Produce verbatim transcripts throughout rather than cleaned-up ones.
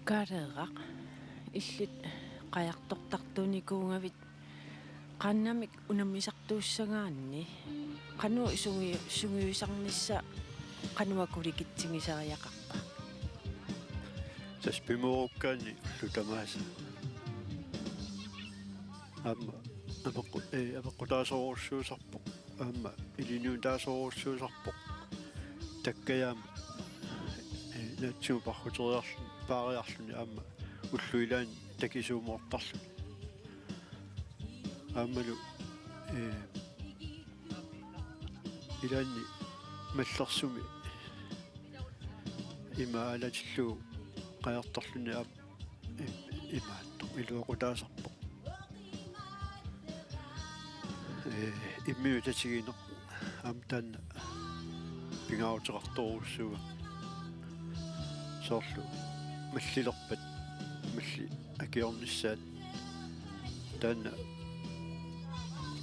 Kaaleeraq, illit qajartortartuunikuugavit qaannamik unammisartuussagaanni qanoq sungi-, sungiusarnissaq qanoq akulikitsigisariaqarpa? Tassa pimoorukkaanni ullut tamaasa. Aamma apeqqu-, ee, apeqqutaasorujussuusarpoq. Aamma ilinniutaasorujussuusarpoq. Takkajaamik, ee, naatsumik parruteriarluni, paariarluni aamma ullut ilaanni takisuumoortarluni. Aammalu, ee, ilaanni mallersumi ima aalatillugu qajartorluni aap-, i-, imaattoq iluaqutaasarpoq. Ee, imminut tatigineq aamma taanna pingaaruteqartorujussuuvoq. Soorlu mallilerpat, mallit akiornissaat taanna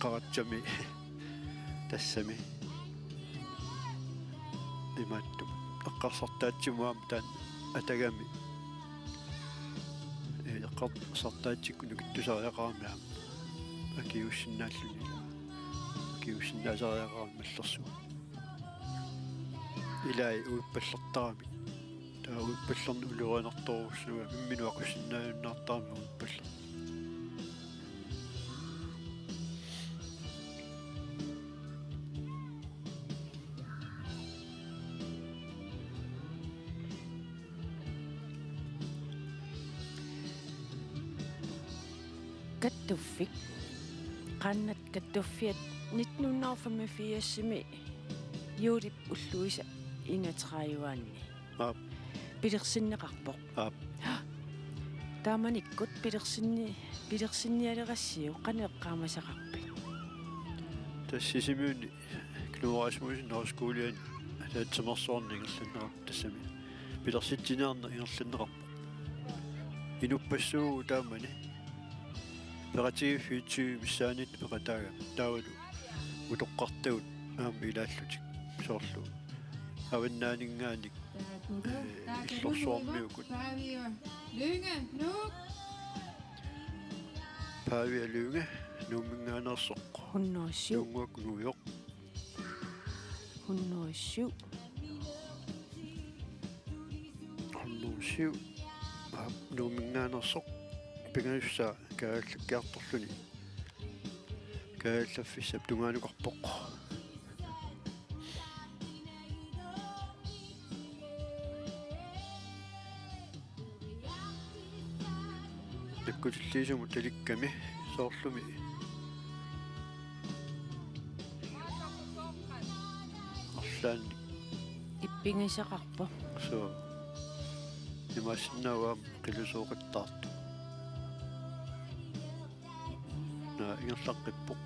qaratsami tassami imaattumut eqqarsartaatsimut aamma taanna atagami, ee, eqqarsartaatsikkut nukittusariaqarami aamma akiuussinnaalluni, akiuussinnaasariaqarami mallersumi. Ilai uippallertaramik. Taava uippallerneq ulorianartorujussuugami imminut aqussinnaajunnaartarami uippallerneq. Kattuffik. Qaannat kattuffiat nitten hundrede og femogfirsimi juulip ulluisa enogtredive-anni. Aap. Pilersinneqarpoq. Aap. Taamanikkut pilersinni-, pilersinnialerassiuk qanoq eqqaamasaqarpit? Tassa Sisimiuni Knud Rasmussen Højskoliani ataatsimeersuarneq ingerlanneqarpoq, tassami pilersitsiniarneq ingerlanneqarpoq. Inuppassuuvoq taamani. Peqatigiiffiit tyve missaanniittut peqataagamik. Taavalu utoqqartagut aamma ilaallutik. Soorlu avannaaninngaanniit, ee, illorsuarmiukkut. Pavia Lynge, Nuumminngaanneersoq. Hundrede og syv. Nuunnguaq Nuujoq. Hundrede og syv. Hundrede og syv. Aap, Nuumminngaanneersoq. Pingajussaa kaajallakkiartorluni. Kaajallaffissap tungaanukarpoq. Nakkutilliisumut talikkami soorlumi arlaannik ippigisaqarpoq. Suu. Imaassinnaavoq aamma qilusooqattaartoq. Naa, ingerlaqqippoq.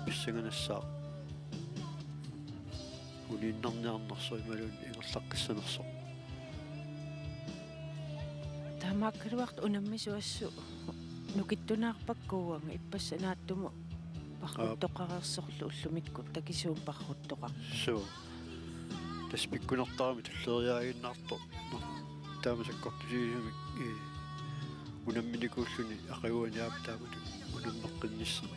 Pissanganassaaq. Uniinnarniarnersoq imaluunniit ingerlaqqissanersoq. Taamaakkaluartoq unammisut assut nukittunaarpakka uanga, ippassaq naatsumik parruttoqareersorlu ullumikkut takisuumik parruttoqarpoq. Suu. Tassa pikkunartarami tulleriiaaginnartoq. Taama sakkortutigisumik, ee, unamminikuulluni aqaguani aamma taamatut unammeqqinnissaq.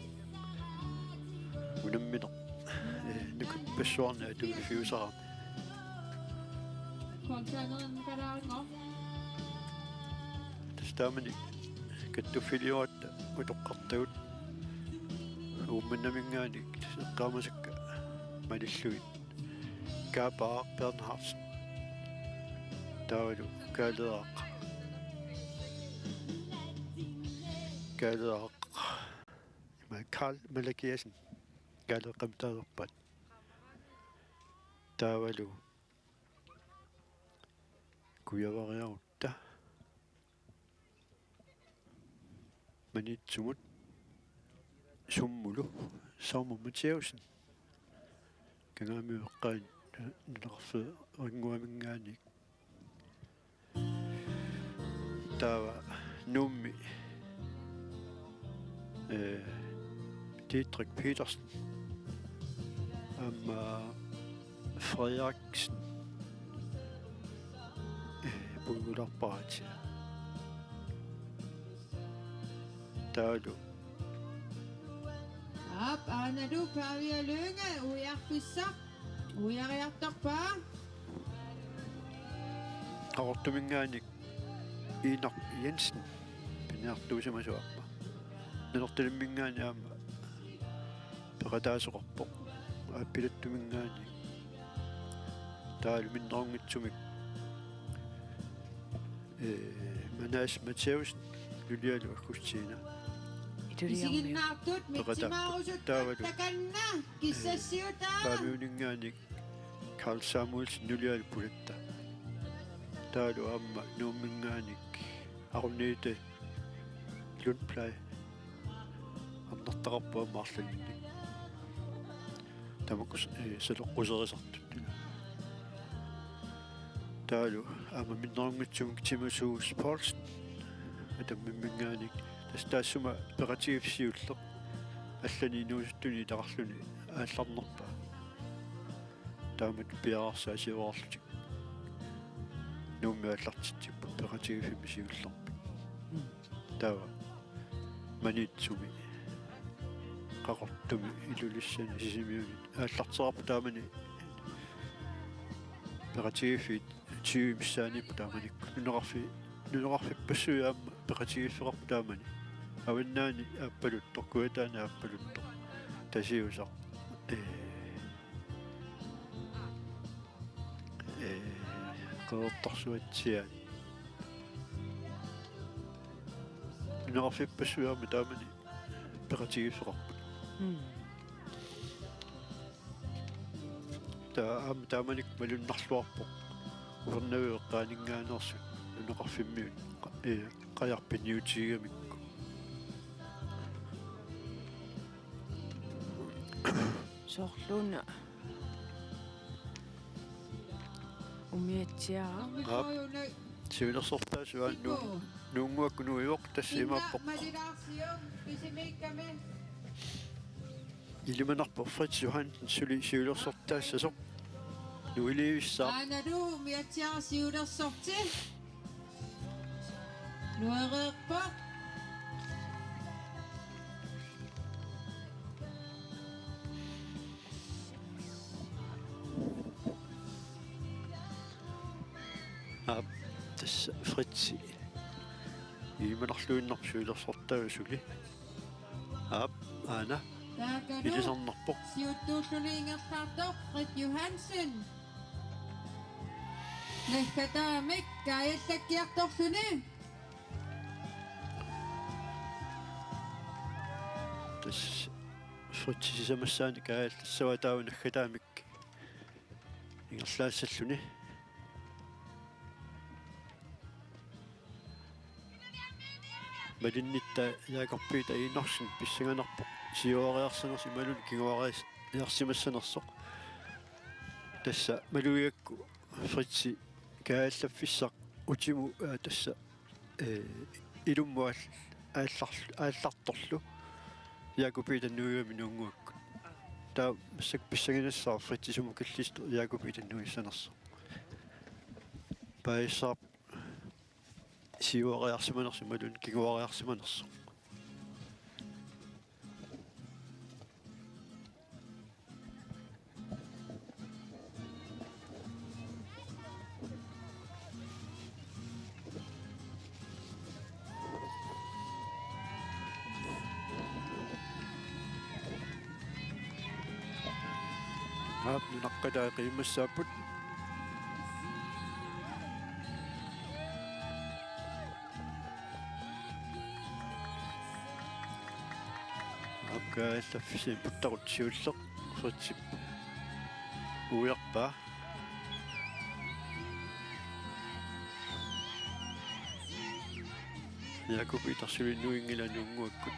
Unammineq, ee, nukippassuarnik atuiffiusarami. Tassa taamani kattuffiliugatta utoqqartagut Uummannaminngaanniit eqqaamasakka malillugit. Kaapaq Bernhardsen. Taavalu Kaaleeraq. Kaaleeraq. Ima Karl Malakiasen. Kaaleeqqamik taasarpaat. Taavalu Kujavariarutta. Maniitsumut Summulu Sauma Mathiassen. Kangaamiut eqqaanni nunaqarfeerinnguaminngaanniit. Taava Nuummi, ee, Didrik Petersen. Aamma Frederiksen. Puigularparatia. Taavalu. Aap, aanalu Pavia Lynge uiarfissaq. Uiariartorpaa. Qaqortuminngaanniit Iinaq Jensen piniartuusimasoq aamma. Nanortalimminngaanniit aamma peqataasoqarpoq. Aappilattuminngaanniit. Taavalu minnerunngitsumik, ee, Manas Mathæussen, nulialu Augustina. Isiginnaartut peqataarput. Mitsimaarusut taavalu, takanna, ee, kissassiutaa. Paamiuninngaanniit Karl Samuelsen, nulialu Pulatta. Taavalu aamma Nuumminngaanniit Agnete Lundblad. Arnartaqarpoq aamma arlalinnik. Tamakku s-, ee, saleqquserisartut. Taavalu aamma minnerunngitsumik Timotheus Poulsen. Atammimminngaanniit. Tassa taassuma peqatigiiffik siulleq. Allanik inuusuttuni ilaqarluni aallarnerpaa. Taamatut piareersaasioraarlutik. Nuummi aallartitsipput peqatigiiffimmi siullermi. Mm. Taava Maniitsumi, Qaqortumi, Ilulissani, Sisimiuni aallarteqarput taamani peqatigiiffiit tyve missaaniipput taamanikkut. Nunaqarfi-, nunaqarfippassuit aamma peqatigiiffeqarput taamani. Avannaani Aappaluttoq, Kujataani Aappaluttoq. Tasiusaq. Ee, ee, Qeqertarsuatsiaat. Nunaqarfippassuit aamma taamani peqatigiiffeqarput. Mm. Taava aamma taamanikkut malunnarluarpoq. Uernavik eqqaaninngaanneersut nunaqarfimmiut qa-, ee, qajarpiniutigigamikku. Soorluuna umiatsiara. Aap. Siulersortaasuat Nu-, Nuunnguakkut nuivoq, tassa imaappoq. Ilimanarpoq Fritz Johansen suli siulersortaassasoq. Nuilivissaaq. Aanalu umiatsiara siulersorti. Nuereerpoq. Aap, tassa Fritzi. Ilimanarluinnarpoq siulersortaassasoq suli. Aap, aana. Taakalu. Ilisarnarpoq. Siuttuulluni ingerlaartoq Fritz Johansen. Naggataamik kaajallakkiartorluni. Tassa Fritzi sisamassaani kaajallassavaa taava naggataamik ingerlaassalluni. Malinnitta Jakob Peter Enoksen pissanganarpoq siuariarsimanersoq imaluunniit kinguariarsimassanersoq. Tassa malugigakku Fritzi kaajallaffissaq utimut, aa, tassa, ee, ilummut aal-, aallar-, aallartorlu Jakob Peter nuigami Nuunnguakkut. Taava massakkut pissanganassaaq Fritzi sumut killistoq Jakob Peter nuissanersoq. Paasissavarput siuariarsimanersoq imaluunniit kinguariarsimanersoq. Aap, nunaqqataat qiimmassaapput. Aap, kaajallaffissaq puttaqutsiulleq Fritzip uiarpaa. Jakob Peter suli nuinngilaq Nuunnguakkut.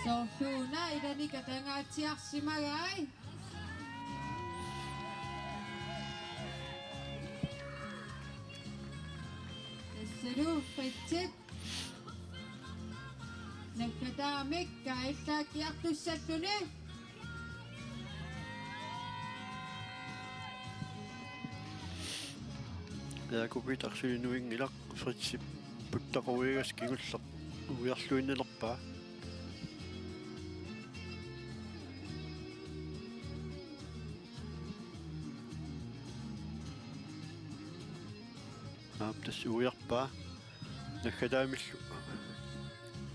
Soorluuna ilani katangaatsiarsimagai. Tassalu Fritzip naggataamik kaajallaakkiartussalluni. Jaaku Peter suli nuinngilaq, Fritzi puttaqaruigas kingulleq uiarluinnalerpaa. Aap, tassa uiarpaa. Naggataamillu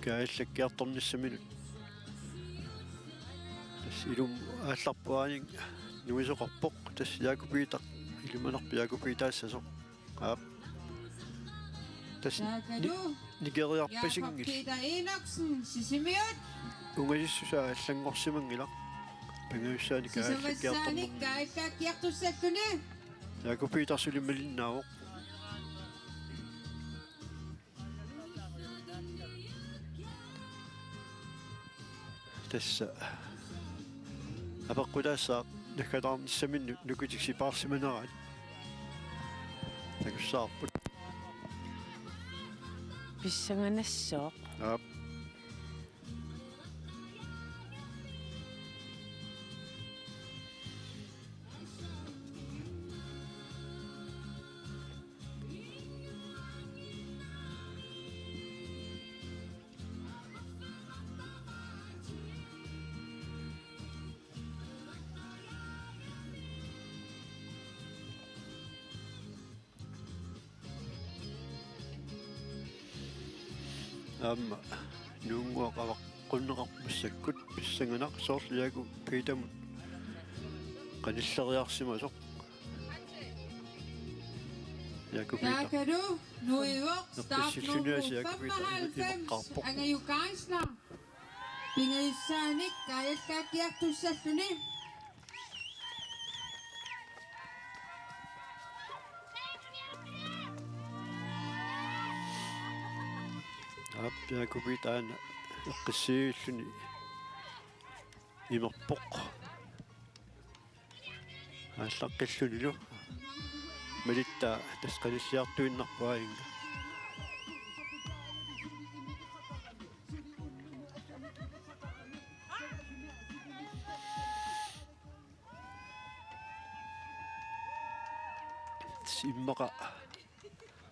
kaajallakkiartornissaminut. Tassa ilumut aallarput aaninnga nuisoqarpoq. Tassa Jaaku Peter, ilimanarpoq Jaaku Peter-issasoq. Aap. Tassa ni-, Taakalu. Nikeriarpasinngilaq. Jakob Peter Enoksen, Sisimiut. Ungasissusaa allanngorsimanngilaq. Pingajussaanik kaajallakkiartornermi. Sisamassanik kaajallakkiartussalluni. Jaaku Peter suli malinnaavoq. Tassa apeqqutaassaaq naggataarnissaminnut nukitik sipaarsimaneraat. Takussavarput. Pissanganassaaq. Aap. Aamma nuunnguaq avaqqunneqarpoq massakkut, pissanganaq, soorlu Jaaku Petermut qanilleriarsimasoq. Jaaku Peter. Taakalu nuivoq, start nummer femoghalvfems, Angaju Geisler. Pingajussaanik kaajallakkiartussalluni. Aap, Jaaku Peter aana eqqissiviulluni imerpoq. Aallaqqillunilu. Malittaa tassa qanilliartuinnarpoq aajinga. Immaqa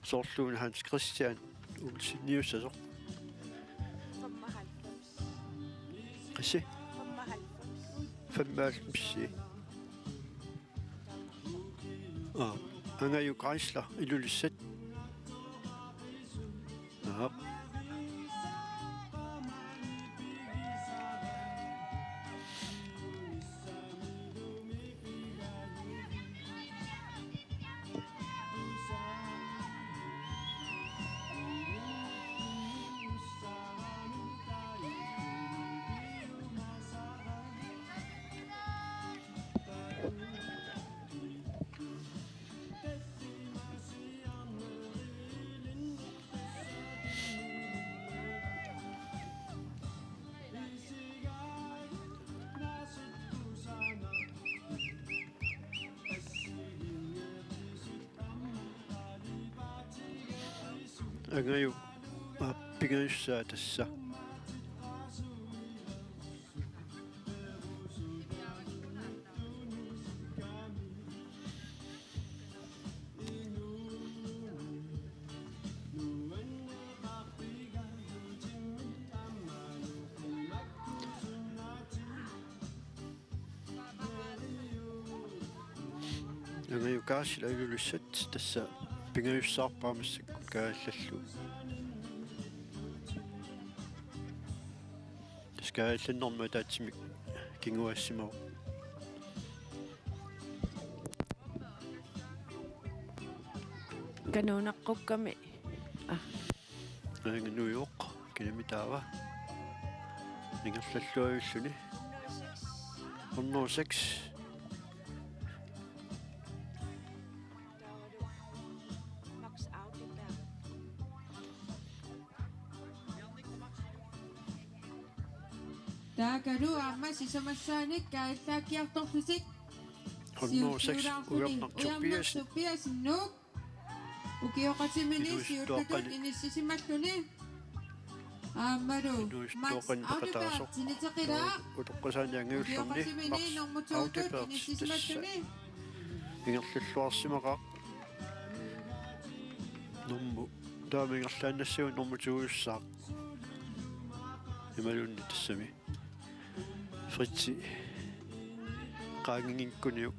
soorluuna Hans Christian Olseniussasoq. Femoghalvfems. Qassi? Femoghalvfems. Femoghalvfems. Aa, Angaju Geisler, Ilulissat. Aap. Angaju, aa, pingajussaa tassa. Angaju Geisler Ilulissat tassa pingajussaarpaa massakkut kaajallallugu. Tassa kaajallannermut ataatsimik kinguaassimavoq. Kanuunaqqukkami. Aa. Aajinga nuivoq, kinami taava. Ingerlalluajulluni. Hundrede og seks. Taakalu aamma sisamassaanik kaajallakkiartorlutik. Hundrede og seks, siulliulaarluni Ujarnertup Piassen. Ujarnertup Piassen Nuuk. Ukioqatimini siullutut inissisimalluni. Aammalu Max Audibert siniteqilaaq. Utoqqasaani angajullerni Max Audibert tassa ingerlalluarsimaqaaq. Normu taama ingerlaannassaaq, normu to-ussaaq. Imaluunniit tassami Fritzi qaanginngikkuniuk.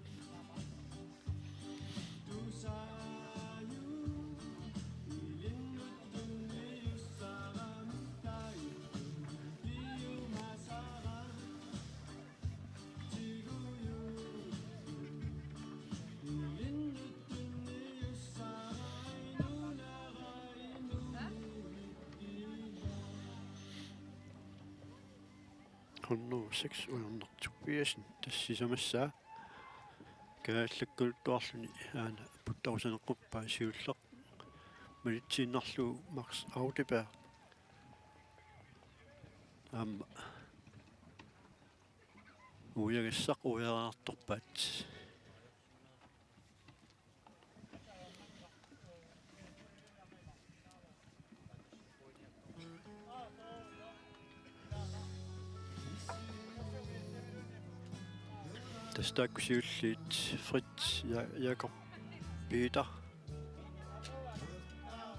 Hundrede og seks, Ujarneq Tobiassen, tassa sisamassaa kaajallakkuluttuarluni aana puttarusaneqquppaa, siulleq malitsiinnarlugu Max Audeberg. Aamma uiagassaq uiariartorpaat. Tassa taakku siulliit: Fritz, Ja-, Jakob, Peter,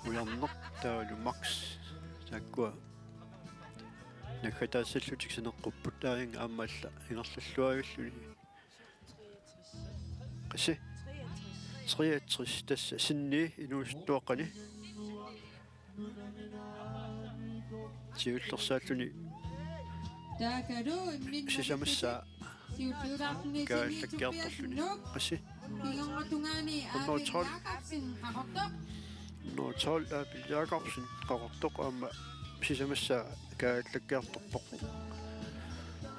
Ujarneq, taavalu Max. Taakkua naggataassallutik saneqqupput, taava aamma alla ingerlalluavilluni. Qassi? Treogtres, tassa sinni inuusuttuaqqani. Siullersaalluni sisamassaa kaajallakkiartorluni. Qassi? Hundrede tolv. Hundrede tolv, Abel Jakobsen, Qaqortoq, aamma sisamassaa kaajallakkiartorpoq.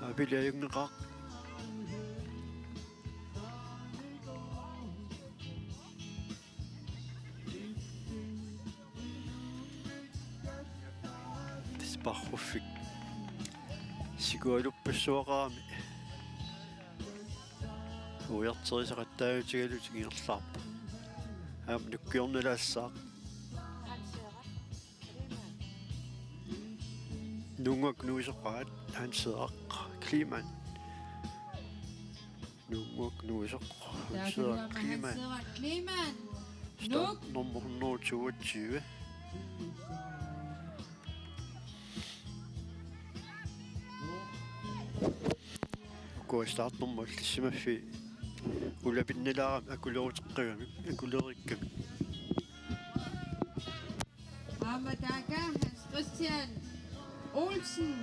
Abel ajunngeqaaq. Tassa parruffik sikualuppassuaqarami uiarterisaqattaajutigalutik ingerlaarput. Aamma nukkiornalaassaaq. Nuunnguaq nuisoqaat, Hans Henrik Kleemann. Nuunnguaq nuisoq, Hans Henrik Kleemann. Hans Henrik Kleemann. Start Nuuk. Nummer hundrede og toogtyve. Ukua startnummerillu simaffii ulapinnalaarami akuleruteqqigami, akulereeqqigami. Aamma taakku Hans Christian Olsen,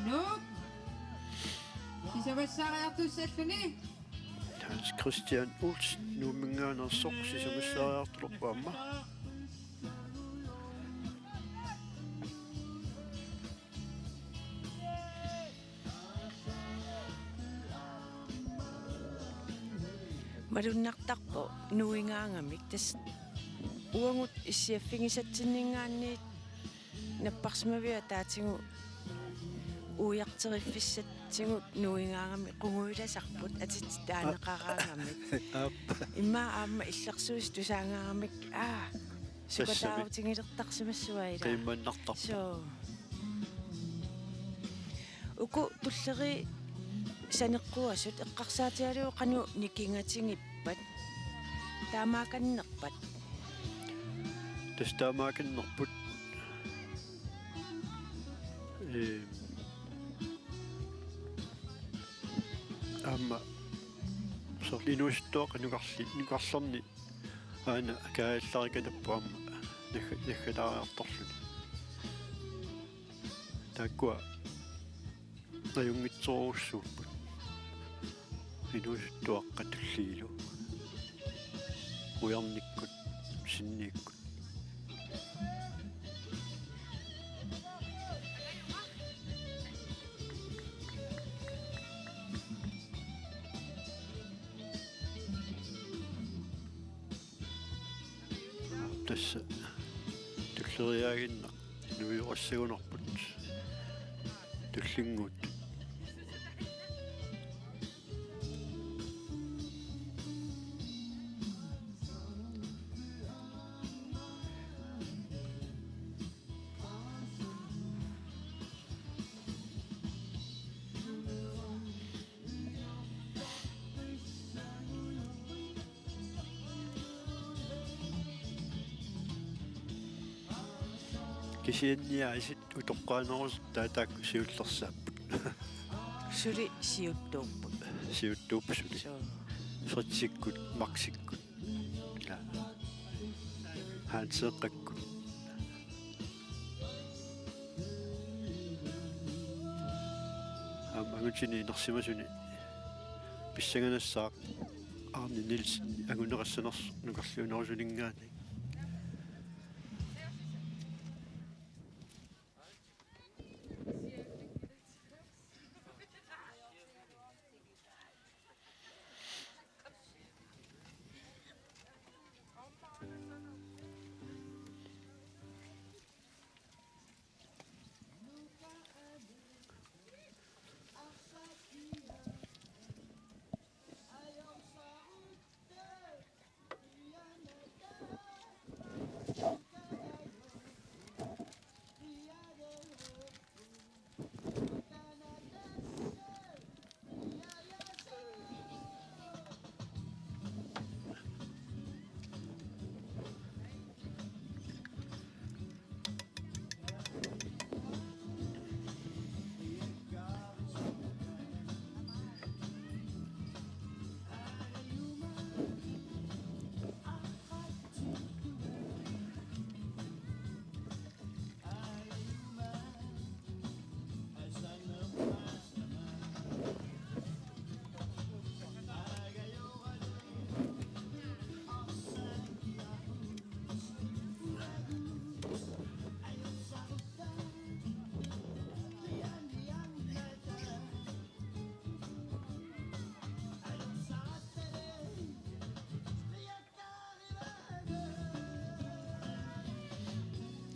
Nuuk, sisamassaariartussalluni. Hans Christian Olsen, Nuumminngaanneersoq, sisamassaariartulerpoq aamma. Malunnartarpoq nuigaangamik, tassa uagut issiaffigisatsinninngaanniit napparsimaviup ataatigut uiarteriffissatsigut nuigaangamik qungujulasarput atitit taaneqaraangamik. Aap. Immaqa aamma illersuisut tusaagaangamik, aa, tassami sukataarutigilertarsimassuat ilaa. Qiimmannartarpoq. Soo. Uku tulleriit saneqquasut eqqarsaatigalugu qanoq nikingatigippat? Taamaakannerpat? Tassa taamaakannerput. Ee, aamma soorlu inuusuttuaqqat nukarli-, nukarlerni aana kaajallarikatappoq aamma nagga-, naggataariartorluni. Taakkua ajunngitsorujussuupput. Inuusuttuaqqat tulliilu. Ujarnikkut, sinniikkut. Tassa tulleriiaaginnaq nuiorassagunarput tullinnguuttut. Kisianni aasiit utoqqaanerusut taakku siullersaapput. Suli siuttuupput. Siuttuupput suli. Suu. Fritsikkut, Maxikkut. Ja. Hanseeqqakkut. Aamma angutini inersimasuni pissanganassaaq Arne Nielsen anguneqassanersoq nukarliunerusuninngaanniit.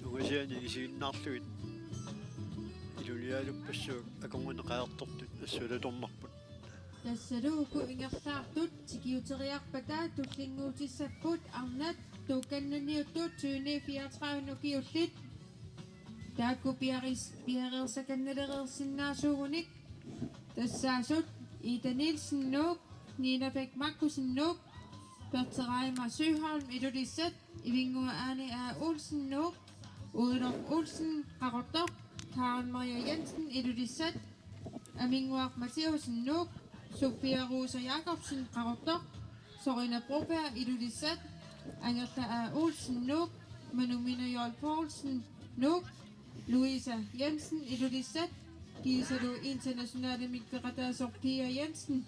Ungasiani isiginnaarlugit iluliaaluppassuit akornanni qajartortut assut atornerput. Tassalu uku ingerlaartut tikiuteriarpata tullinnguutissapput arnat tuukkannanniuttut tyveni fireogtredive ukiullit. Taakku piaris-, piareersakannalereersinnaasuugunik. Tassaasut Ida Nielsen Nuuk, Nina Bech Markussen Nuuk, Berthe Reimer Søholm Ilulissat, Ivinnguaq Aani A. Olsen Nuuk, Uiloq Olsen Qaqortoq, Karen Maria Jensen Ilulissat, Aminnguaq Matthæussen Nuuk, Sofia Rosa Jakobsen Qaqortoq, Sorina Broberg Ilulissat, Angerla A. Olsen Nuuk, Manumina Joel Poulsen Nuuk, Louisa Jensen Ilulissat, kiisalu internationalimik peqataasoq Pia Jensen.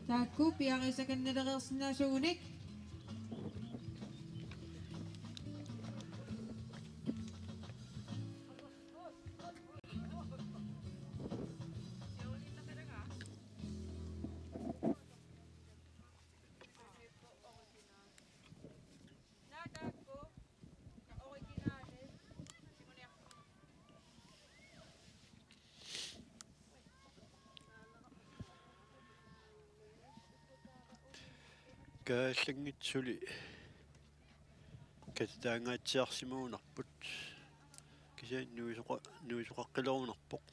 Taakku piareersakannalereersinnaasuugunik. Kaallanngitsut suli katitaangaatsiarsimagunarput. Kisianni nuisoqa-, nuisoqaqqilerunarpoq.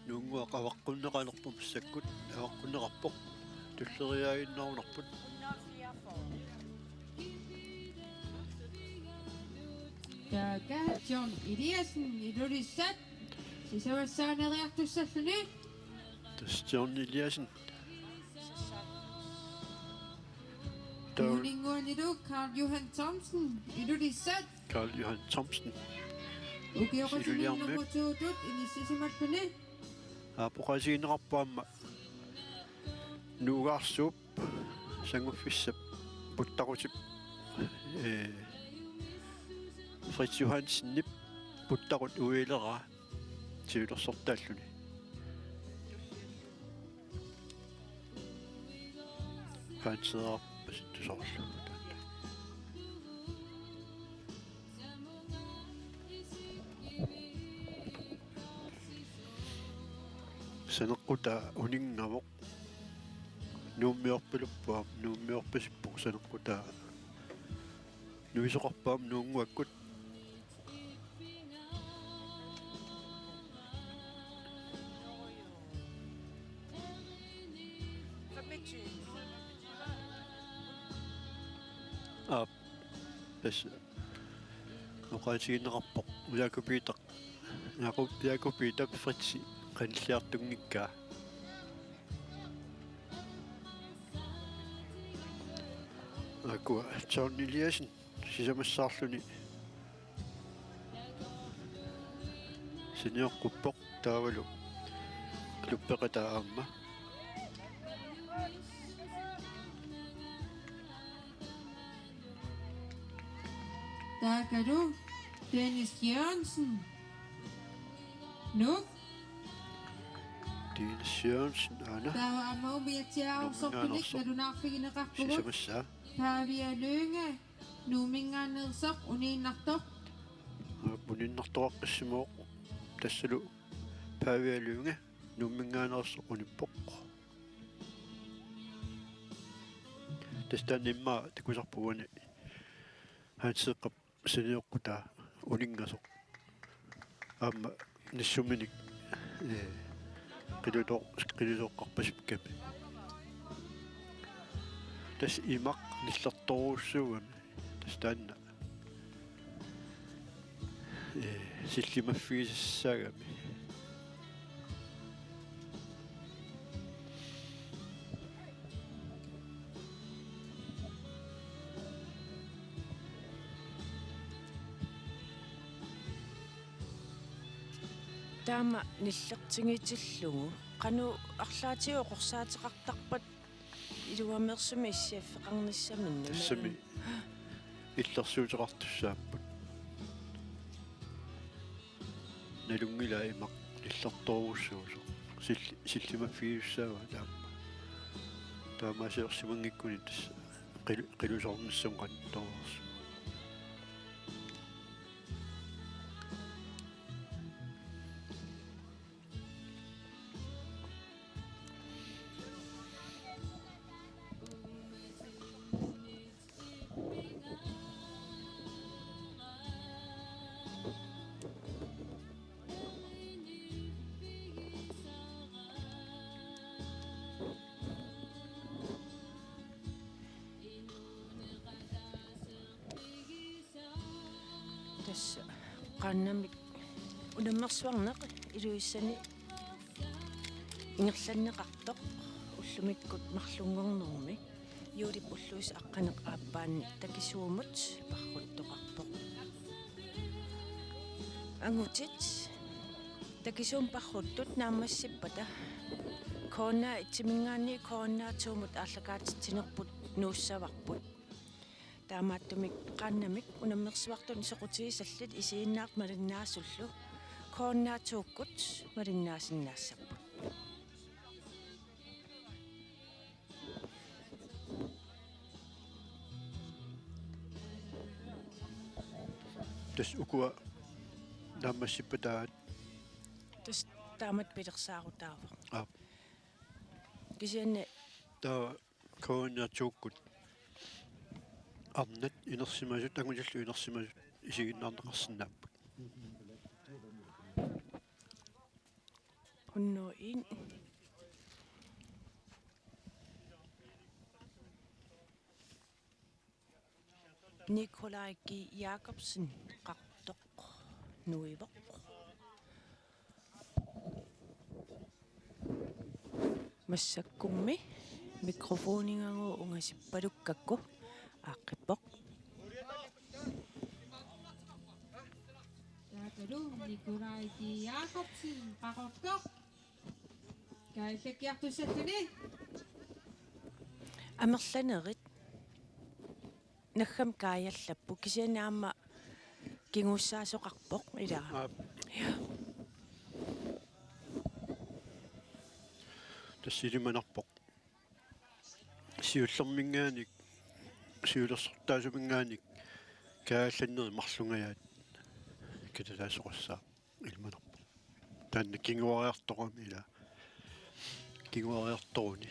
Nuunnguaq avaqqunneqalerpoq massakkut, avaqqunneqarpoq, tulleriiaaginnarunarput. Taakku John Eliassen Ilulissat sisamassaaneriartussalluni. Tassa John Eliassen. Taava Uninguanilu Karl Johan Thomsen Ilulissat. Karl Johan Thomsen. Ukioqatiminnuqutuutut inissisimalluni. Aappoqaasigineqarpoq aamma Nuugaarsuup Sanguffissap Puttaqutip, ee, Fritz Johansenip Puttaqut uileraa siulersortaalluni. Kaanseerpasittusoorlu. Saneqqutaa uninngavoq. Nuummiorpaluppoq, nuummiorpasippoq Saneqqutaa. Nuisoqarpoq nuunnguakkut. Aap. Tassa oqaatigineqarpoq Jakob Peter, Jakob, Jakob Peter Fritzi qanilliartunngikkaa. Aakkua John Eliassen sisamassaarluni sinioqquppoq taavalu klubbeqataa aamma. Taakalu Dennis Jørgensen. Nuuk. Dennis Jørgensen, aana. Taava aamma umiatsiaarsortunik Nuumminngaanneersoq nalunaarfigineqarpugut. Sisamassaa. Pavia Lynge, Nuumminngaanneersoq, uniinnartoq. Aap, uniinnartoqaqqissimavoq. Tassalu Pavia Lynge, Nuumminngaanneersoq, unippoq. Tassa taanna immaqa takusarput uani Hans Seeqqap sinioqqutaa uninngasoq. Aamma nassuminik, ee, qiluto-, qilusooqqarpasikkami. Tassa imaq nillertorujussuugami. Tassa taanna, ee, sillimaffigisassaagami. Taama nillertigitillugu qanoq arlaatigut oqorsaateqartarpat iluameersumik issiaffeqarnissaminnut? Tassami illersuuteqartussaapput. Nalunngilaa imaq nillertorujussuusoq. Sill-, sillimaffigisussaavaa taama. Taamaasiorsimanngikkuni tassa qil-, qilusoornissamut qanittuararsuuvoq. Tassa qaannamik unammersuarneq Ilulissani ingerlanneqartoq ullumikkut marlunngornermi juulip ulluisa aqqaneq-aappaanni takisuumut parruttoqarpoq. Angutit takisuumut parruttut naammassippata K N R et-iminngaanniit K N R to-mut aallakaatitsinerput nuussavarput. Taamaattumik qaannamik unammersuartut soqutigisallit isiginnaartut malinnaasullu K N R to-kkut malinnaasinnaassapput. Tassa ukua naammassippataat. Tassa taamatut pilersaarutaavoq. Aap. Kisianni taava K N R to-kkut arnat inersimasut, angutillu inersimasut isiginnaarneqarsinnaapput. Hundrede og en. Nikolaj G. Jakobsen, Qaqortoq, nuivoq. Massakkummi mikrofonigooq ungasippalukkakku aaqqippoq. Taakalu Nikolaj G. Jakobsen, Qaqortoq. Kaajalliartussalluni. Amerlanerit naggammik kaajallapput, kisianni aamma kinguussaasoqarpoq, ilaa. Aap. Ja. Tassa ilimanarpoq. Siullerminngaanniit, siulersortaasuminngaanniit kaajallannerit marlungajaat katataasoqassaaq, ilimanarpoq. Taanna kinguariartorami, ilaa. kinguariartoruni.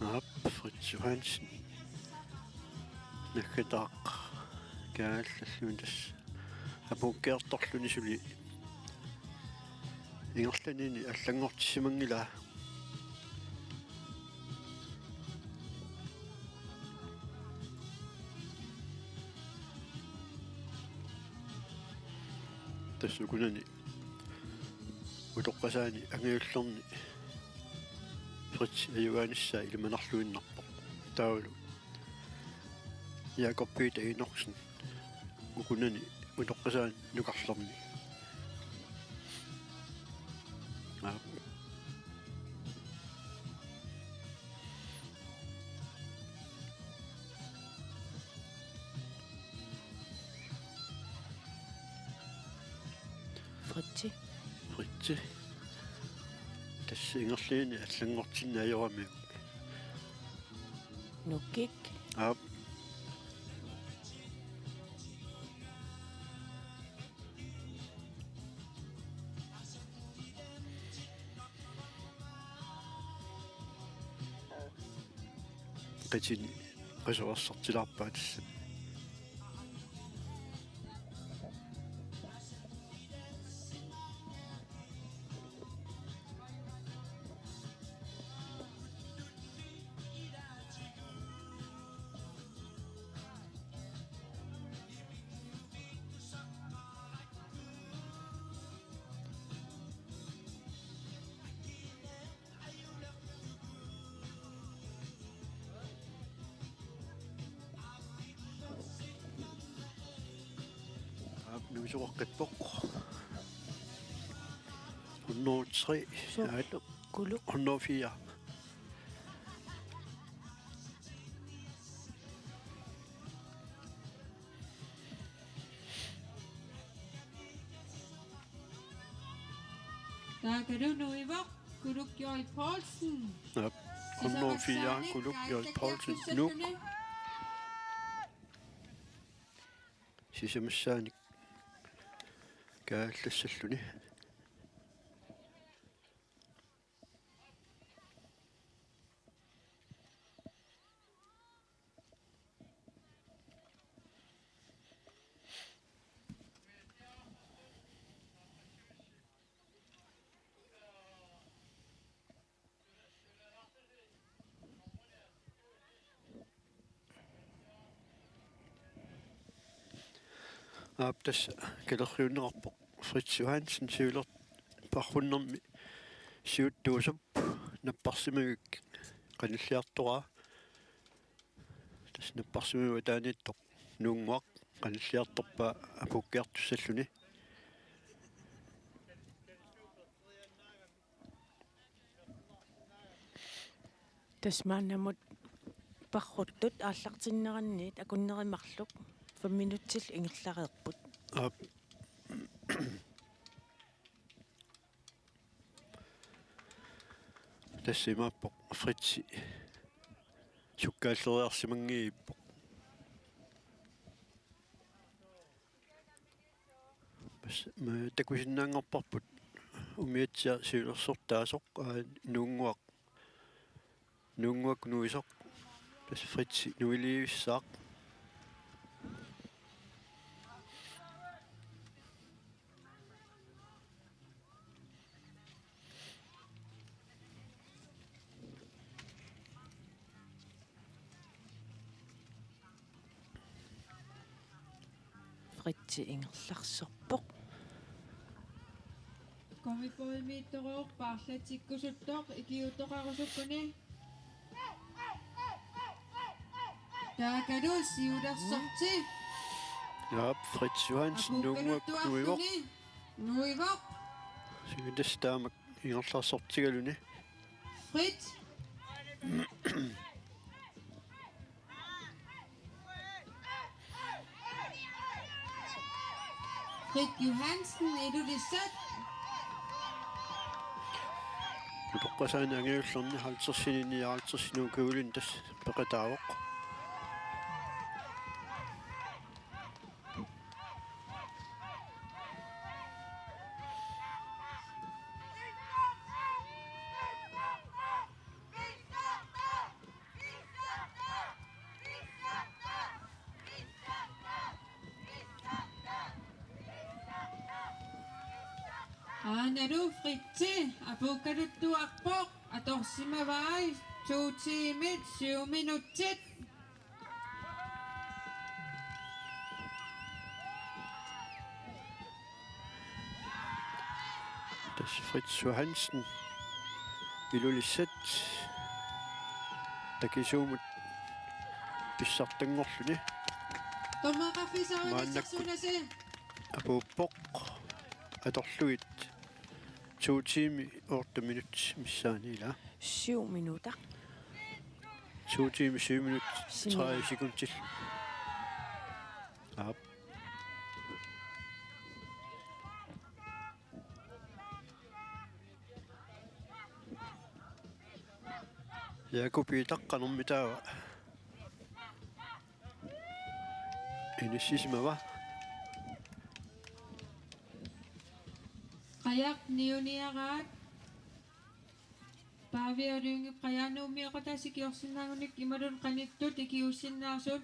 Aap, Fritz Johansen. Naggataaq kaallallugu tassa apuukkiartorluni suli ingerlanini allanngortissimanngilaa. Tassa ukunani utoqqasaani angajullerni Fritz ajugaanissaa ilimanarluinnarpoq. Taavalu Jakob Peter Enoksen ukunani utoqqasaani nukarlerni. Aap. Fritsi. Fritsi. Tassa ingerlaannaq allanngortinneq ajoramiuk. Nukiik. Aap. Qitini qasuersaartilaarpaa tassa. Aap, nuisoqaqqippoq. Hundrede og tre. Så. Aap. Kuluk. Hundrede og fire. Taakalu nuivoq, Kuluk Joy Poulsen. Aap, hundrede og fire, Kuluk Joy Poulsen, Nuuk. Sisamassaanik kaallassalluni. Aap, tassa kalerriunneqarpoq Fritz Johansen, siuler-, parrunnermi siuttuusup napparsimmagu qanilliartoraa. Tassa napparsimmagu ataaniittoq Nuunnguaq qanilliartorpaa apuukkiartussalluni. Tassa maannamut parruttut aallartinneranniit akunneri marluk fem minutsillu ingerlareerput. Aap. Tassa imaappoq Fritsi sukkaalleriarsimanngiippoq. Tassa ma-, takusinnaanngorparput umiatsiaq siulersortaasoq, aa, Nuunnguaq. Nuunnguaq nuisoq. Tassa Fritsi nuilivissaaq. Fritzi ingerlaarserpoq. Gummibådimiittoq paarlatsikkusuttoq ikiuuttoqarusukkuni. Taakkualu siulersorti. Jaap, Fritz Johansen, Nuummuakkut nuivoq. Apuukkaluttuarluni nuivoq. Siulittassat taamak ingerlaarsortigaluni. Fritz. Fritz Johansen, Ilulissat. Utoqqasaani angajullerni halvtredsinit nioghalvtredsinit ukiulinni tassa peqataavoq. Aanalu Fritzi apuukkaluttuarpoq, atorsimavai to tiimit syv minutsit. Tassa Fritz Johansen, Ilulissat, takisuumut pissartanngorluni. Dommerit qaffisaanik maannakkut sersuunasi. Apuuppoq atorlugit to tiimi otte minut missaani, ilaa. Syv minutter. To tiimi syv minut, tredive sekundit. Aap. Jakob Peter qanormitaava inissisimava? Qajaq niuniaraat. Paavi Lynge, Qajaannguup Nuummiortaasa ikiorsinnaagunik imaluunniit qanittut ikiuussinnaasut.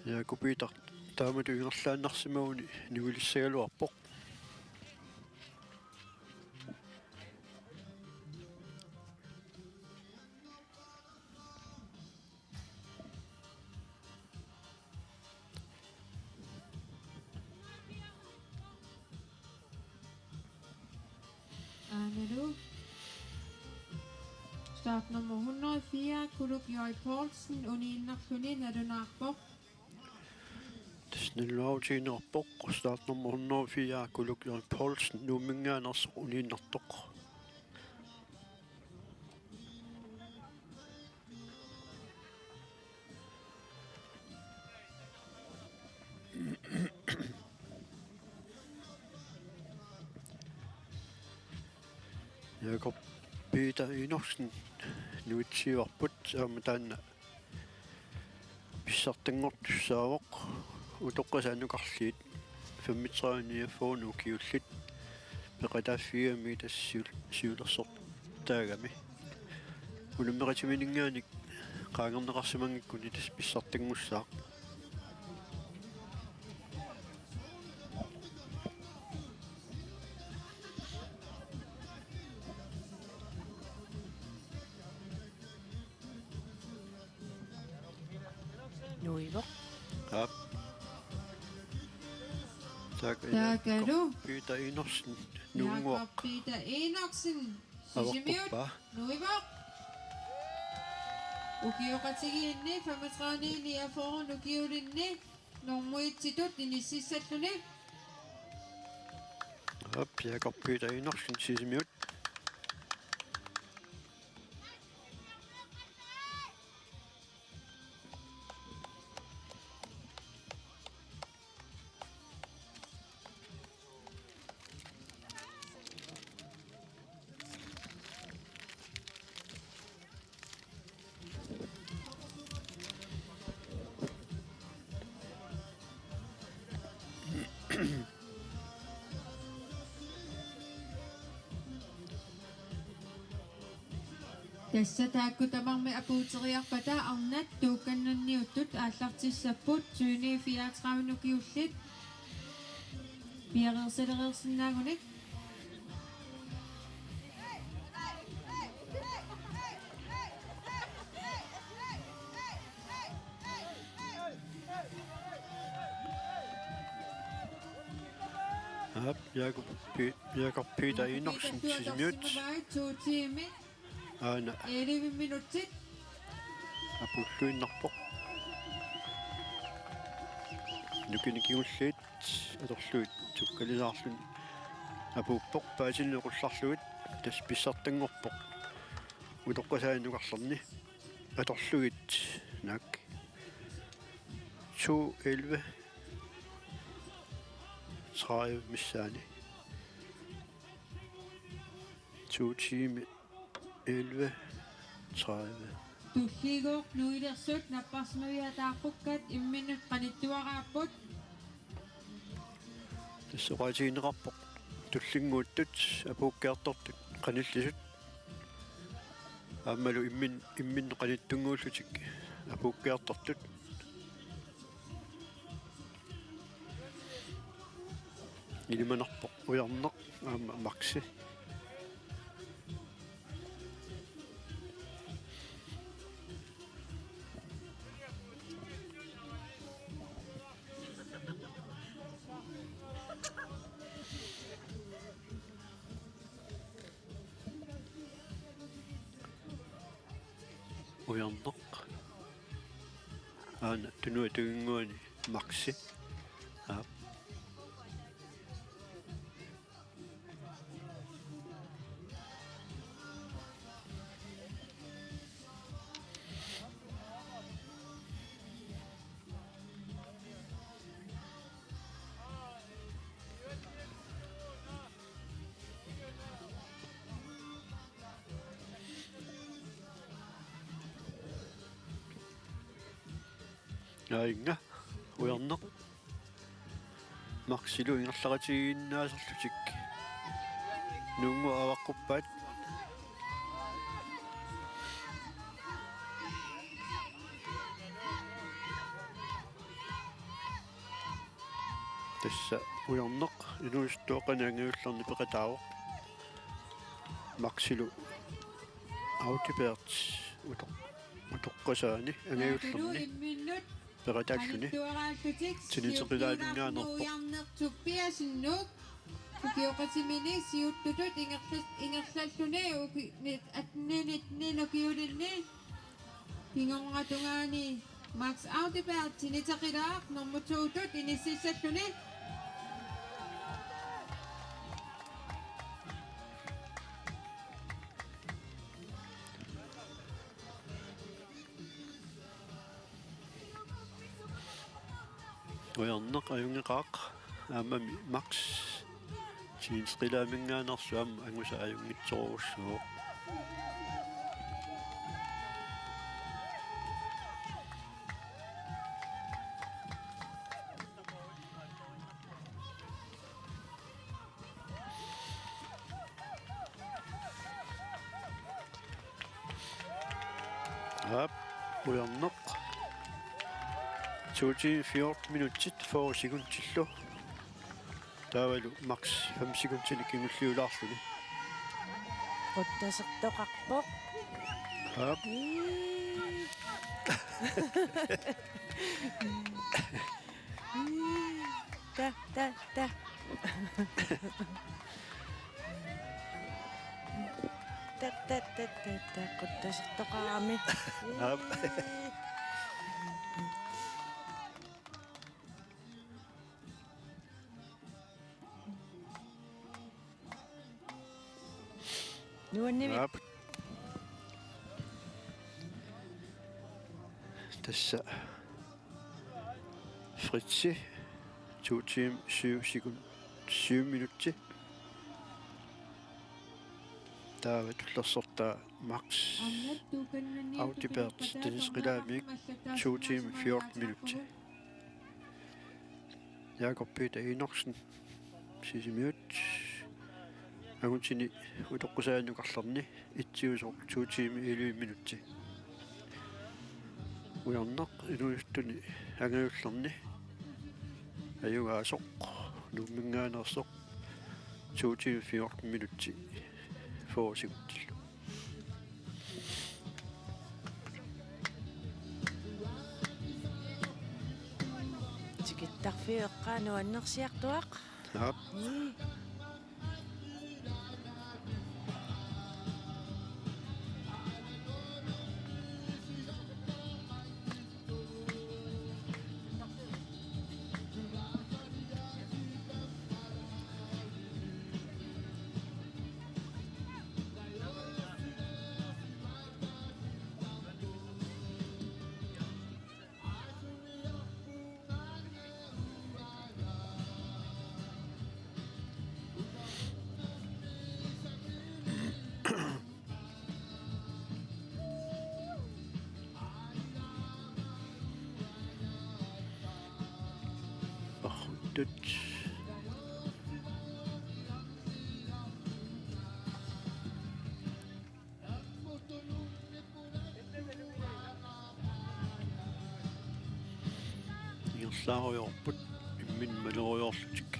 Jakob Peter taamatut ingerlaannarsimaguni niulissagaluarpoq. Aanalu. Startnummer hundrede og fire, Kuluk Jøj Poulsen, uniinnarluni nalunaarpoq. Tassa nalunaarutigineqarpoq, startnummer hundrede og fire, Kuluk Jøj Poulsen, Nuumminngaanneersoq, uniinnartoq. Jakob Peter Enoksen nuitsiivarput, aamma taanna pissartanngortussaavoq. Utoqqasaat nukarliit femogtredive niogfyrre ukiullit peqataaffigigamiuk tassa siul-, siulersortaagami. Unammeqatimininngaanniit qaangerneqarsimanngikkuni tassa pissartanngussaaq. Nuivoq. Aap. Taakku, taakku. Jakob Peter Enoksen, Nuummuaq. Jakob Peter Enoksen, Sisimiut. Avaqqorpaa. Nuivoq. Ukioqatigiinni femogtredive niogfyrre ukiulinni normu etsitut inississalluni. Aap, Jakob Peter Enoksen, Sisimiut. Tassa taakku tamarmik apuuteriarpata arnat tuukkannanniuttut aallartissapput, tyveni fireogtredive ukiullit piareersalereersinnaagunik. Aap, Jakob Pi-, Jakob Peter Enoksen, Sisimiut. To tiimi. Aana. Elleve minutsit. Apuulluinnarpoq. Nukinnik kingulliit atorlugit tukkalisaarluni apuuppoq, paasineq oqullarlugit, tassa pissartanngorpoq utoqqasaani nukarlerni. Atorlugit naak to elleve tredive missaani. To tiimi elleve tredive. Tulliigooq nuilersut napparsimaviaat aaqqukkat imminnut qanittuaraapput. Tassa oqaatigineqarpoq tullinnguuttut apuukkiartortut qanillisut. Aammalu immin-, imminnut qanittunnguullutik apuukkiartortut. Ilimanarpoq Ujarneq aamma Maxi. Ujarneq. Aana tunuatiginnguani Maxi. Aap. Aajunga, Ujarneq. Maxilu ingerlaqatigiinnaasarlutik. Nuunnguaq avaqquppaat. Tassa Ujarneq inuusuttuaqqani angajullerni peqataavoq. Maxilu Audibert utoq-, utoqqasaani angajullerni peqatalluni. Tiniteqilaaminngaanneerpoq. Ujarneq Tobiassen ukioqatimini siuttutut ingerlas-, ingerlalluni uki-, nit-, attenit-, nit-, ukiulinni. Kingornatungaani Max Audibert tiniteqilaaq nummer to-tut inississalluni. Ujarneq ajunngeqaaq aammami Max. Tiniteqilaaminngaanneersoq aamma angusa ajunngitsorujussuuvoq. Aap, Ujarneq. To timer fjorten minutsit fyrre sekundillu. Taavalu Max fem sekundinik kingulliulaarluni. Quttasertoqarpoq. Aap. Ii. Ii. Ta, ta, ta. Ta, ta, ta, ta, ta. Quttasertoqarami. Aap. Nuannivi. Aap. Tassa Fritzi, to timer syv sekund, syv minutsit. Taava tullersortaa Max Audibert tiniteqilaamiuk, to timer fjorten minutsit. Jakob Peter Enoksen, Sisimiut. Angutini utoqqusaanukarlerni ittiusoq to timer elleve minutsit. Ujarneq inuusuttuni angajullerni ajugaasoq Nuumminngaanneersoq to timer fjorten minutsit fyrre sekundillu. Tikittarfiup eqqaa nuannersiartuaq. Aap. Ii. Pahuttut. Ingerlaarujoorput imminut malerujoorlutik.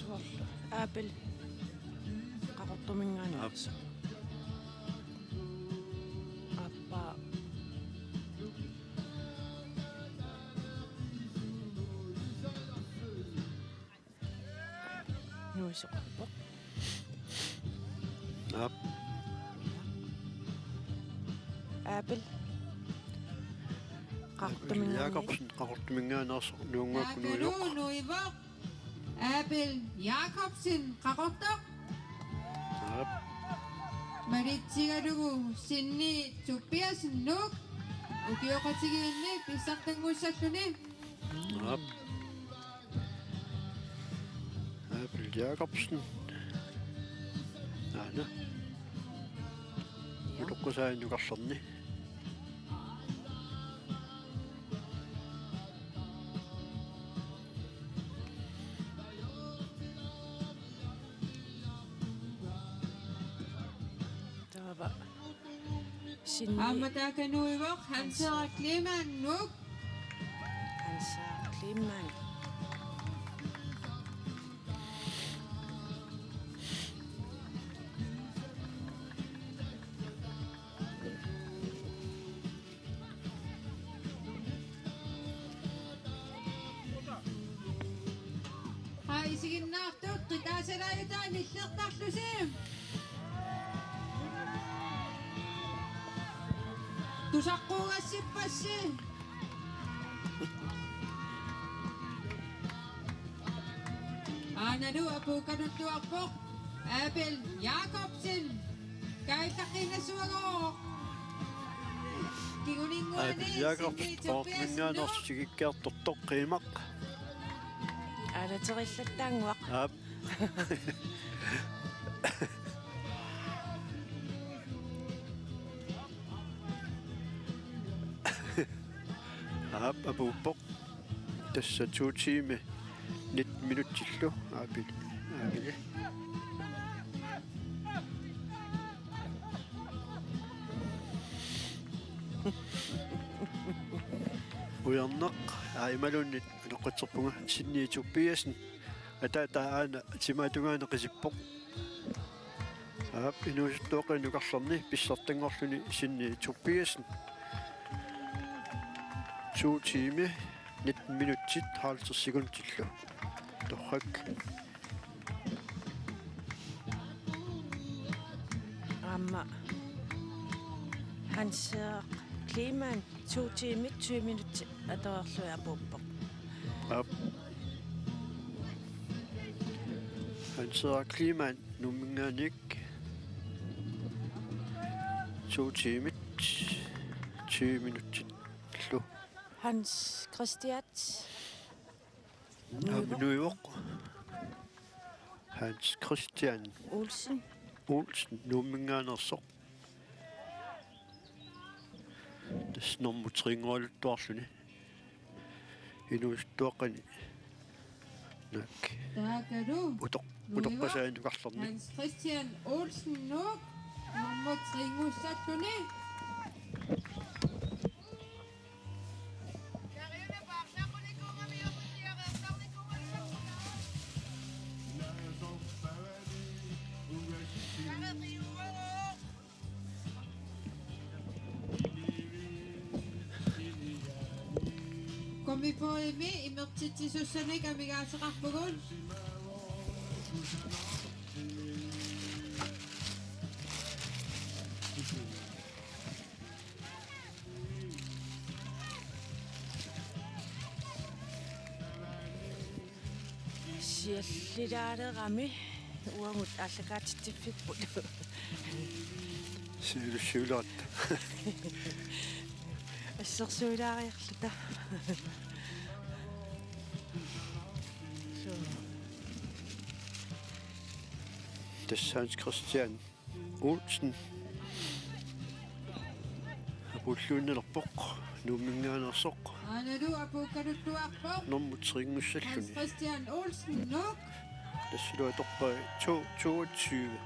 Soorlu Aapil Qaqortuminngaanneersoq. Aap. Aappaa. Nuisoqarpoq. Aap. Aapil. Qaqortuminngaanniit. Jakobsen, Qaqortuminngaanneersoq, nuunngakku nuisoq. Taakanu nuivoq. Aapil Jakobsen, Qaqortoq. Aap. Malitsigalugu Sinni Tobiassen, Nuuk. Ukioqatigiinni pissartanngussalluni. Aap. Aapil Jakobsen. Aana. Ja. Utoqqusaanukarlerni. Taava. Sinni. Aamma taakanu nuivoq Hans Henrik Kleemann, Nuuk. Hans Henrik Kleemann. Haa, isiginnaartut qitaasalaajutaa nillertarlusi. Tusaqquugassippassi. Aanalu apuukkanulluarpoq Abel Jakobsen. Kaajallaqqiinnassuagooq. Kinguninnguani Abel Jakobsen, Sinni Tobiassen, Nuuk. Qaqortuminngaanneersoq tikikkiartortoq qiimaq. Aalaterillattaannguaq. Aap. Aap, apuuppoq. Tassa to timer nitten minutsillu Abel, Abel. Ujarneq, aa, imaluunniit utoqqatserpunga, Sinni Tobiassen. Ataataa aana timaatungaani qisippoq. Aap, inuusuttuaqqanukarlerni pissartanngorluni Sinni Tobiassen. To timer nitten minutsit halvtreds sekundillu. Torrak. Aamma Hans Henrik Kleemann to timer tyve minutsit atorlugu apuuppoq. Aap. Hans Henrik Kleemann Nuumminngaanniit to timer tyve minutsillu. Hans Christian. Aap, nuivoq. Hans Christian Olsen. Olsen, Nuumminngaanneersoq. Tassa nummer tre-nngoraluttuarluni. Inuusuttuaqqani Taakalu utoq-, utoqqasaannukarlerni. Hans Christian Olsen Nuuk, nummer tre-nngussaalluni. Komipoimi imertitsisussanik amigaateqarpugut. Siallilaalerami uagut aallakaatitsiffipput. Sialussiulaat. Assersuilaariarluta. Suu. Tassa Hans Christian Olsen. Apuulluinnalerpoq, Nuumminngaanneersoq. Aanalu apuukkaluttuarpoq. Nummer tre-nngussalluni. Hans Christian Olsen, Nuuk. Tassalu atorpai to toogtyve.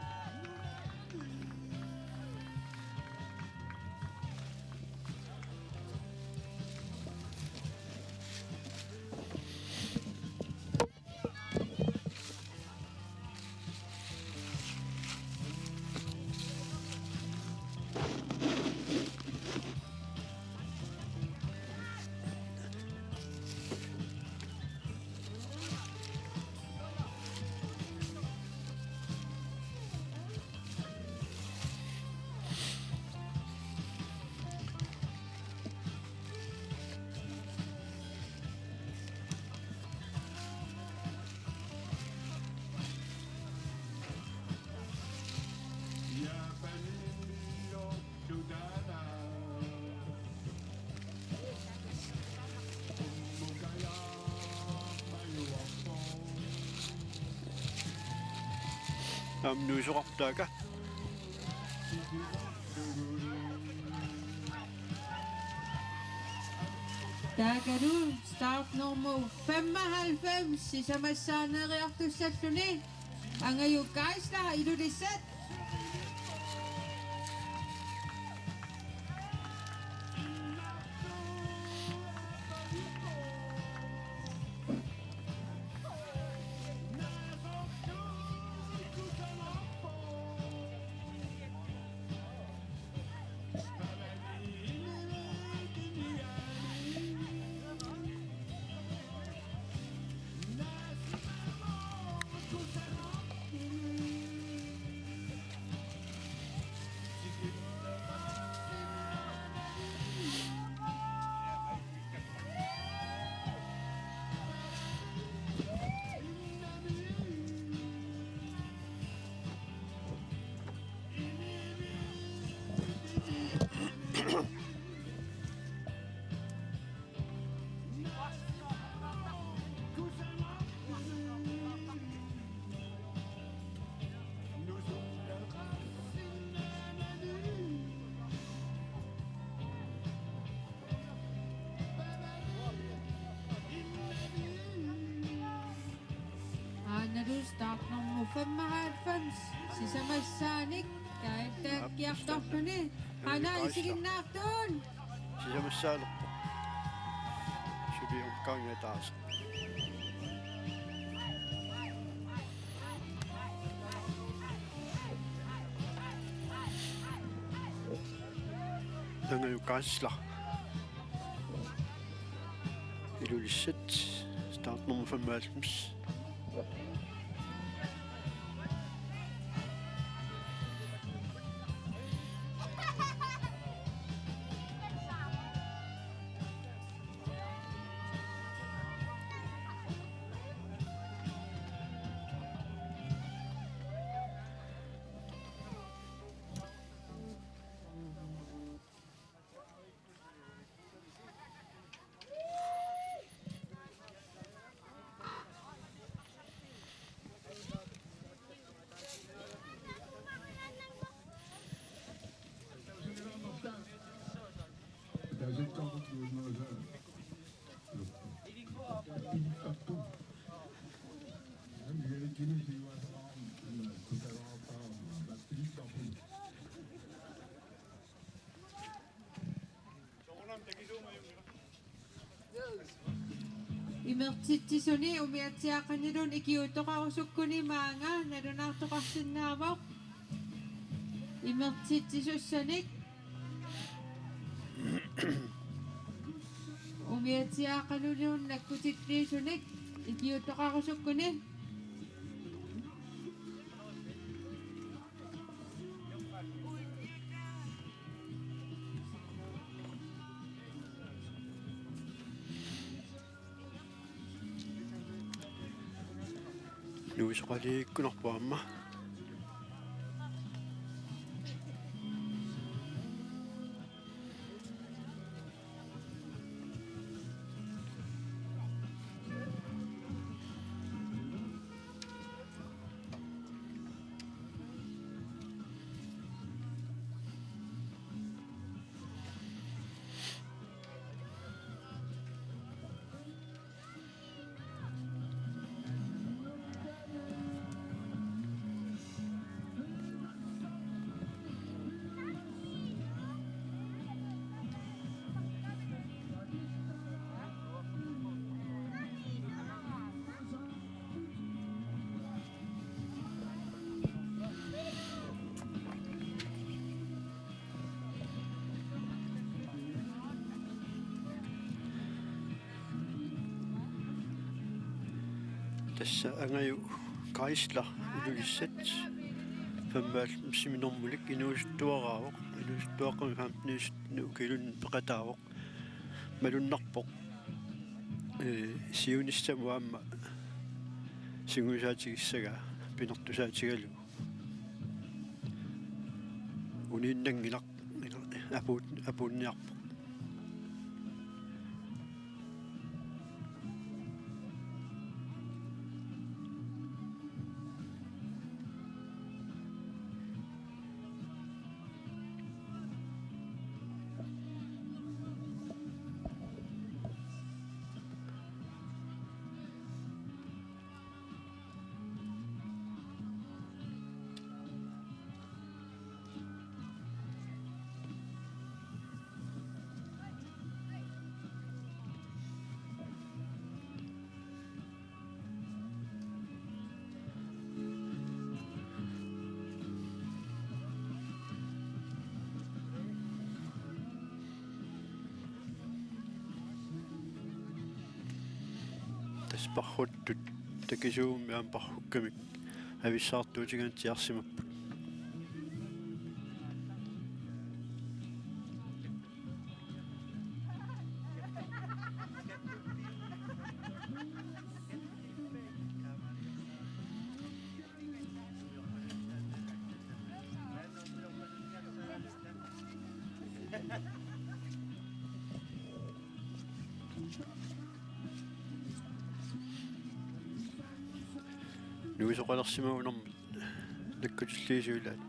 Aamma nuisoqartaaka. Taakalu startnummer femoghalvfems sisamassaaneriartussalluni. Angajuk Geisler, Ilulissat. Aanalu startnummer femoghalvfems sisamassaanik kaajattakkiartorluni. Aana isiginnaartut. Sisamassaalerpoq. Suli omgangit ataaseq. Angajuk Geisler. Ilulissat, startnummer femoghalvfems. Imertitsisuni umiatsiaaqaniluunniit ikiuuttoqarusukkuni maanga nalunaartoqarsinnaavoq. Imertitsisussanik umiatsiaaqaniluunniit nakkutilliisunik ikiuuttoqarusukkuni. Nuisoqaliikkunarpoq aamma. Tassa Angaju Geisler Ilulissat femoghalvfemsimi normulik inuusuttuaraavoq, inuusuttuaqqamik femten ukioq iluanni peqataavoq. Malunnarpoq, ee, siunissamut aamma sungiusaatigissagaa pinertusaatigalugu. Uniinnanngilaq, apuut-, apuunniarpoq. Tassa parruttut takisuummi aamma parrukkamik avissaartuutigaangatsiarsimapput. Nuisoqalersimagunarmat nakkutilliisuilaat.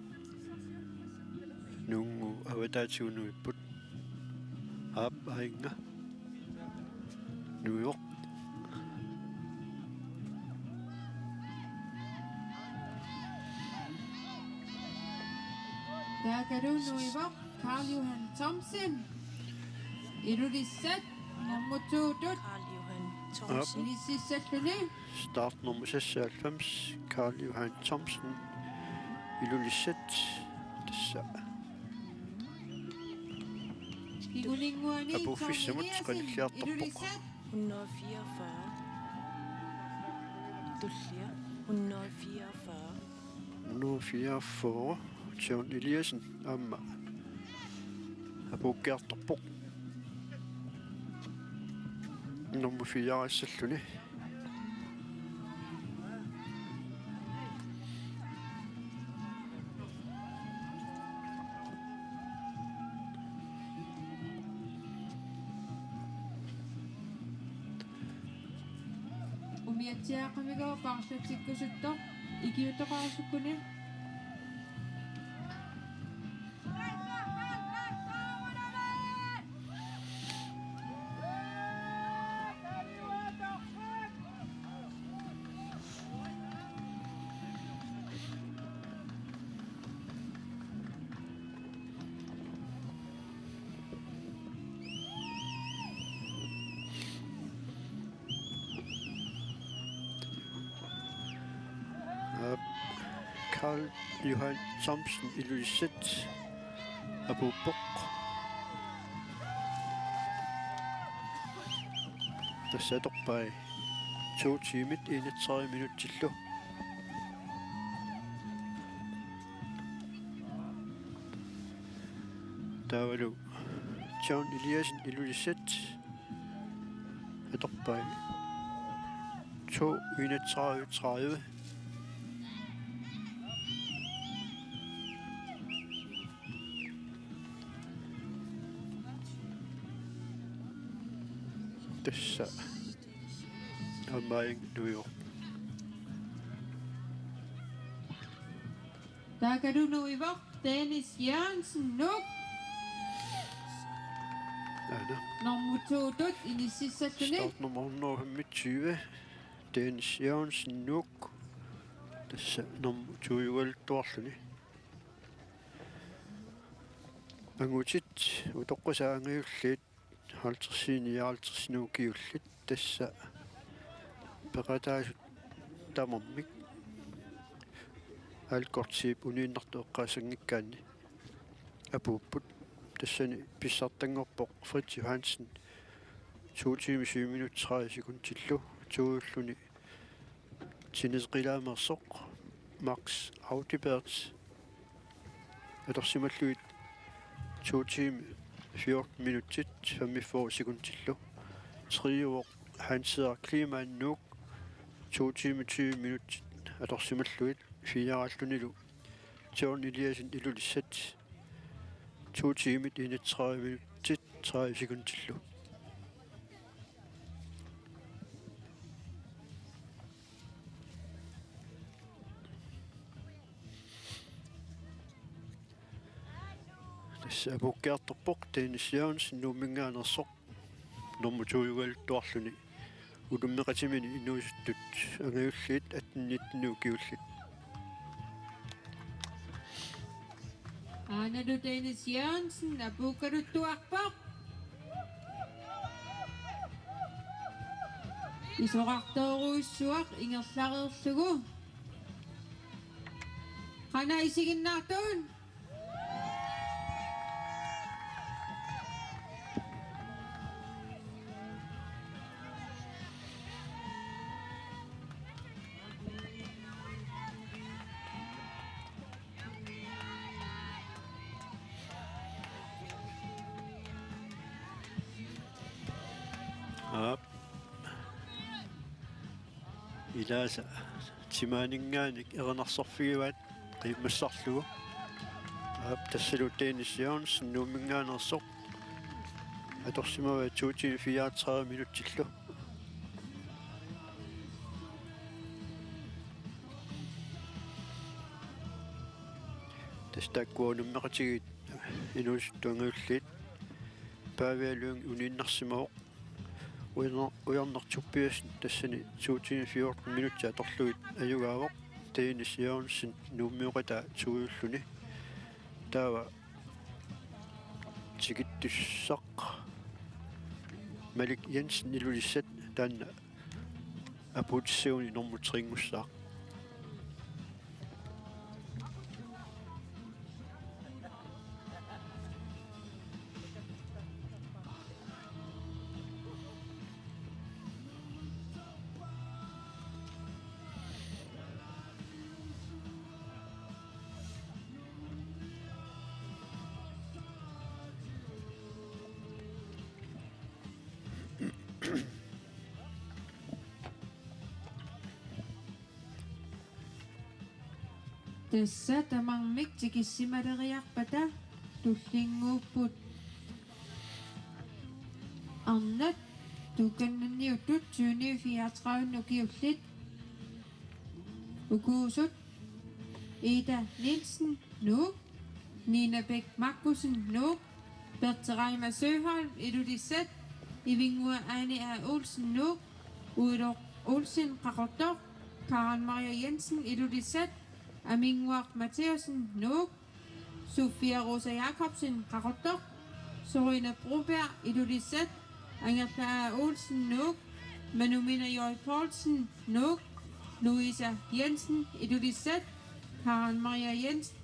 Nuungu avataatigut nuipput. Aap, aajinnga. Nuivoq. Taakalu nuivoq Karl Johan Thomsen. Ilulissat nummer to-tut. Karl Johan Thomsen. Inississalluni. Start nummer seksoghalvfems, Karl Johan Thomsen, Ilulissat. Tassa. Kinguninnguani apuuffissamut Tommy Eliassen, qanilliartorpoq. Ilulissat. Hundrede og fireogfyrre. Tullia. Hundrede og fireogfyrre. Nummer fireogfyrre, John Eliassen, aamma apuukkiartorpoq. Nummer fire-issalluni. Umiatsiaaqamigooq paarlatsikkusuttoq ikiuuttoqarusukkuni. Johan Thomsen, Ilulissat, apuuppoq. Tassa atorpai to tiimit enogtredive minutsillu. Taavalu John Eliassen, Ilulissat, atorpai to enogtredive tredive. Tassa aamma nuivoq. Taakkualu nuivoq Dennis Jørgensen, Nuuk. Aana. Nummer to-tut inississalluni. Startnummer hundrede og femogtyve, Dennis Jørgensen, Nuuk. Tassa nummer to-jugaluttuarluni. Angutit utoqqasaat angajulliit halvtredsinik halvtredsinik ukiullit, tassa peqataasut tamarmik Alcortip uniinnartoq eqqaassanngikkaanni apuupput. Tassani pissartanngorpoq Fritz Johansen, to timer, syv minut, tredive sekundillu, tojulluni Tinneqilaamersoq Max Audibert, atorsimallugit to timer, fjorten minutsit, femogfyrre sekundillu. Treer Hans-Erik Kleemann, Nuuk, to timer, tyve minutsit, atorsimallugit. Firallunilu John Eliassen, Ilulissat, to timer, enogtredive minutsit, tredive sekundillu. Tassa apuukkiartorpoq Dennis Jørgensen, Nuumminngaanneersoq, nummer to-jugaluttuarluni olympiqatimini inuusuttut angajulliit atten nitten ukiullit. Aanalu Dennis Jørgensen apuukkaluttuarpoq. Isorartoorujussuaq ingerlareerlugu. Qanoq isiginnaartugut? Aap. Ilaasa timaaninngaanniit erinarsorfigivaat qiimmassarlugu. Aap, tassalu Dennis Jørgensen, Nuumminngaanneersoq, atorsimavaa to timer, fireogtredive minutsillu. Tassa taakkua unammeqatigiit inuusuttut angajulliit. Pavia Lynge uniinnarsimavoq. Ujarner-, Ujarnertup Piassen tassani to timer fjorten minutsit atorlugit ajugaavoq. Dennis Jørgensen Nuummioqataa tojulluni. Taava tikittussaq Malik Jensen Ilulissat, taanna apuutissaguni nummer tre-nngussaaq. Tassa tamarmik tikissimaleriarpata tullinnguupput arnat, tuukannanniuttut tyveni fireogtredive ukiullit. Ukuusut: Ida Nielsen, Nuuk, Nina Bech Markussen, Nuuk, Berthe Reimer Søholm, Ilulissat, Ivinnguaq Ane A. Olsen, Nuuk, Uiloq Olsen, Qaqortoq, Karen Maria Jensen, Ilulissat, Aminnguaq Mathiassen, Nuuk, Sofia Rosa Jacobsen, Qaqortoq, Sorina Broberg, Ilulissat, Angerla A. Olsen, Nuuk, Manumina J. Poulsen, Nuuk, Louisa Jensen, Ilulissat, Karen Maria Jensen,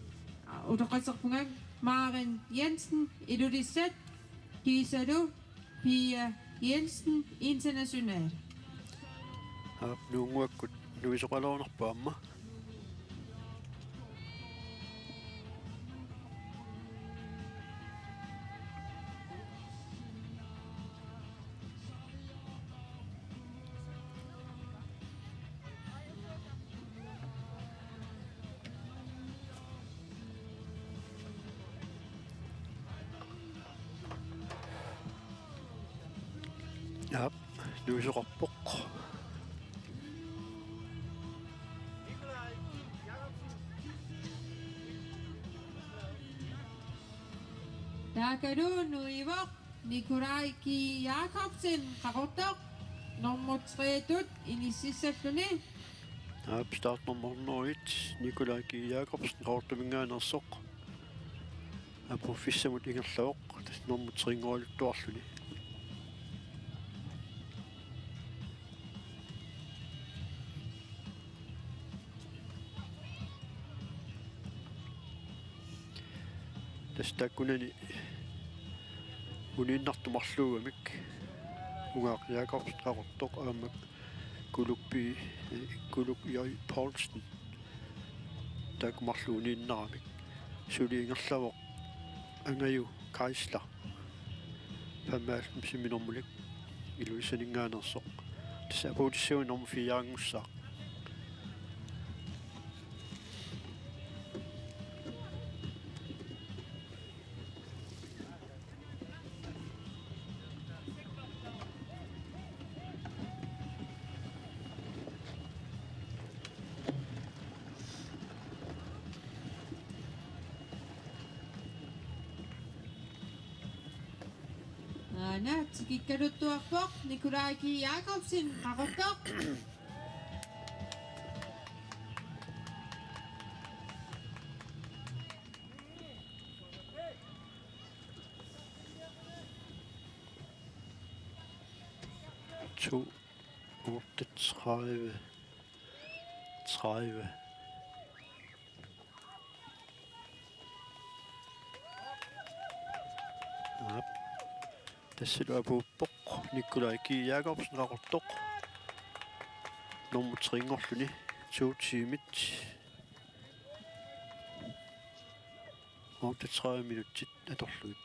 utoqqatserpunga Maren Jensen, Ilulissat, kiisalu Pia Jensen, International. Aap, Nuunnguakkut nuisoqalernarpoq aamma. Aap, nuisoqarpoq. Taakalu nuivoq Nikolaj G. Jakobsen, Qaqortoq, nummer tre-tut inississalluni. Aap, startnummer hundrede og et, Nikolaj G. Jakobsen, Qaqortuminngaanneersoq. Apuuffissamut ingerlavoq, tassa nummer tre-nngoraluttuarluni. Tassa taakkunani uniinnartut marluugamik, Ugaaq Jakobsen Qaqortoq aamma Kuluk P-, Kuluk J. Poulsen taakku marluk uniinnaramik. Suli ingerlavoq Angaju Geisler femoghalvfemsiminormulik Ilulissaninngaanneersoq. Tassa apuutissagunik nummer fire-nngussaaq. Aana tikikkaluttuarpoq Nikolaj G. Jakobsen, Qaqortoq. To, otte, tredive, tredive. Aap. Tassalu apuuppoq Nikolaj G. Jakobsen, Qaqortoq, nummer tre-nngorluni, to tiimit otteogtredive minutsit atorlugit.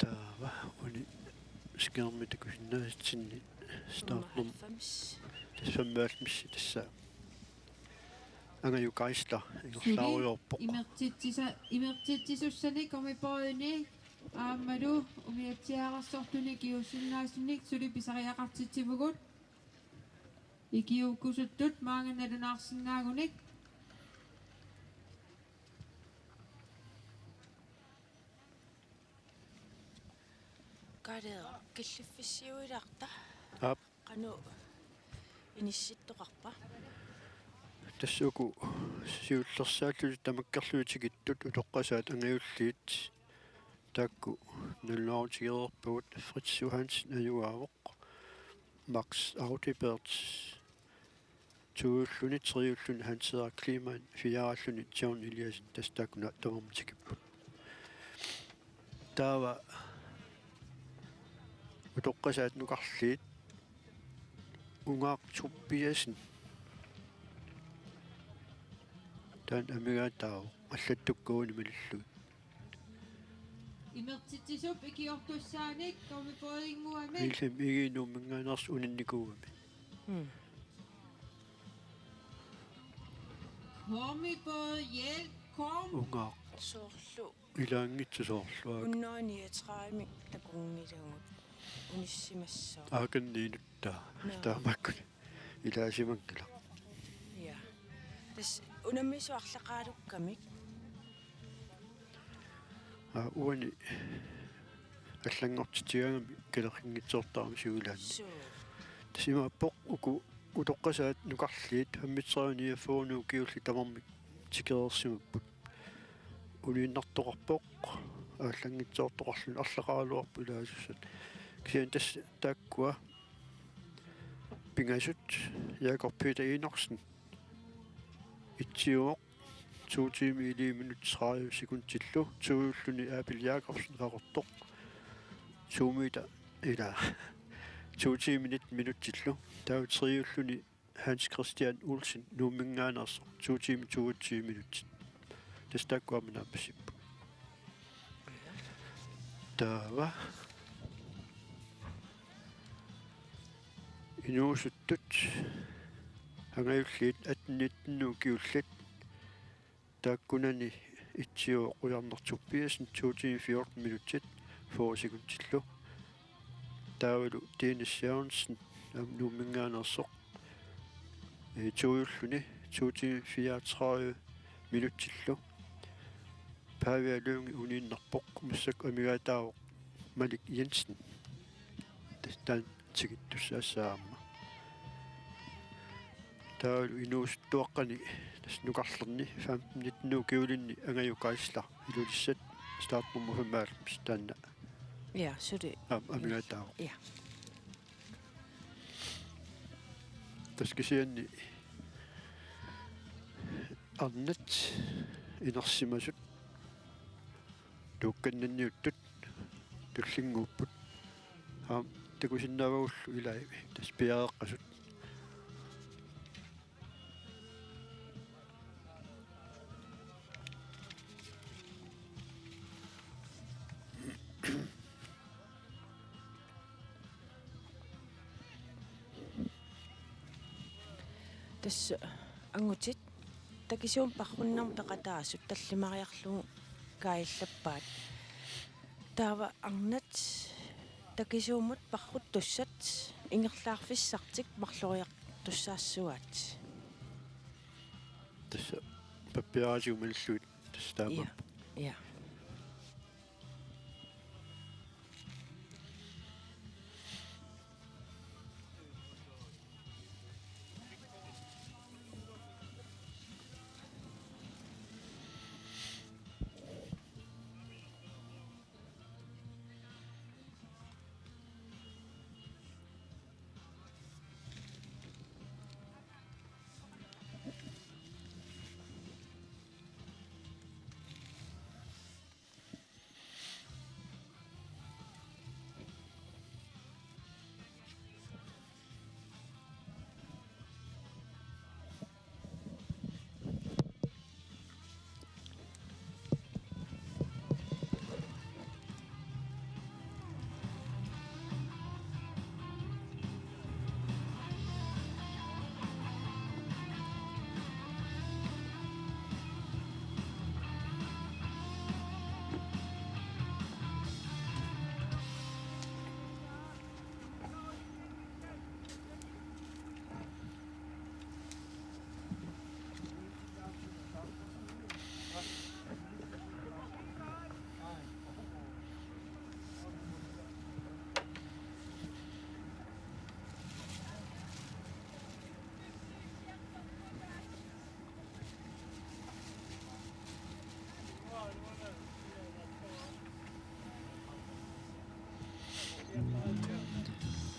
Taava uani skærmi takusinnaasatsinni startnummer. Femoghalvfems. Tassa femoghalvfems, tassa Angaju Geisler ingerlaarujoorpoq. Imertitsisa-, imertitsisussanik gummibådini aammalu umiatsiaararsortunik ikiuussinnaasunik suli pisariaqartitsivugut. Ikiuukkusuttut maanga nalunaarsinnaagunik. Kaaleeq killiffissiuilaarta. Aap. Qanoq inissittoqarpa? Tassa uku siullersaallutik tamakkerlutik tikittut utoqqasaat angajulliit taakku nalunaarutigereerpagut. Fritz Johansen ajugaavoq. Max Audibert toiulluni, treiulluni Hans Henrik Kleemann, firealluni John Eliassen, tassa taakku tamarmik tikipput. Taava utoqqasaat nukarliit, Ugaaq Tobiassen. Taanna amigaataavoq, allattukkuuini malillugit. Imertitsisup ikiortussaanik gummibådinnguamik. Illimmi Igee Nuumminngaanneersoq uninnikuugami. Mm. Gummibåd, hjælp, kom. Ugaaq. Soorlu ilaanngitsoq soorlu aak. Hundrede niogtredive takunngilagut unissimassaaq. Aakanniinut taa. Naa. Taamaakkuni ilaasimanngilaq. Ja. Tassa unammisut arlaqaalukkamik. Aa, uani allanngortitsigaangami kalerrinngitsoortarami siulilaanni. Suu. Tassa imaappoq uku utoqqasaat nukarliit femogtredive niogfyrre ukiullit tamarmik tikereersimapput. Uniinnartoqarpoq, aallanngitsoortoqarluni arlaqaraluarpoq ilaasussat. Kisianni tassa taakkua pingasut Jakob Peter Enoksen itsiuvoq to timer elleve minutsit tredive sekundillu, tojulluni Abel Jakobsen Qaqortoq to meter, ilaa, to timer nitten minutsillu, taava trejulluni Hans Christian Olsen Nuumminngaanneersoq to timer toogtyve minutsit. Tassa taakkua aamma naappassipput. Taava inuusuttut angajulliit atten nitten ukiullit taakkunani itsiuvoq Qujanaq Tobiassen to timer fjorten minutsit fyrre sekundillu. Taavalu Dennis Jørgensen aamma Nuumminngaanneersoq, ee, tojulluni to timer fireogtredive minutsillu. Pavia Lynge uniinnarpoq, massakkut amigaataavoq Malik Jensen. Tassa taanna tikittussaassaaq aamma. Taavalu inuusuttuaqqani tassa nukarlerni femten nitten ukiulinni Angaju Geisler Ilulissat, startnummer femoghalvfems, taanna. Ja, suli. Aamma amigaataavoq. Ja. Tassa kisianni arnat inersimasut tuukkannanniuttut tullinnguupput. Aamma takusinnaavagullu ilai tassa piareeqqasut. Tassa angutit takisuumik parrunnermik peqataasut tallimariarlugu kaajallappaat. Taava arnat takisuumut parruttussat ingerlaarfissartik marloriartussaassavaat. Tassa pappiaraatigumallugit tassa taama. Ja. Ja.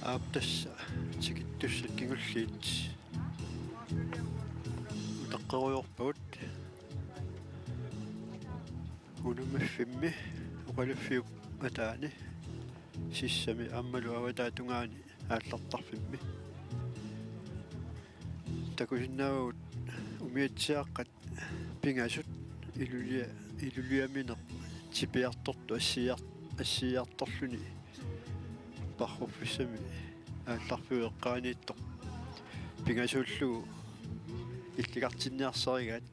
Aap, tassa tikittussat kingulliit utaqqerujoorpagut. Unammiffimmi oqaluffiup ataani sissami aammalu avataa tungaani aallartarfimmi. Takusinnaavagut umiatsiaaqqat pingasut ilulia-, iluliamineq tipiartortoq assiiar-, assiiartorluni parruffissami aallarfiup eqqaaniittoq pingasuullugu illikartinniarsarigaat.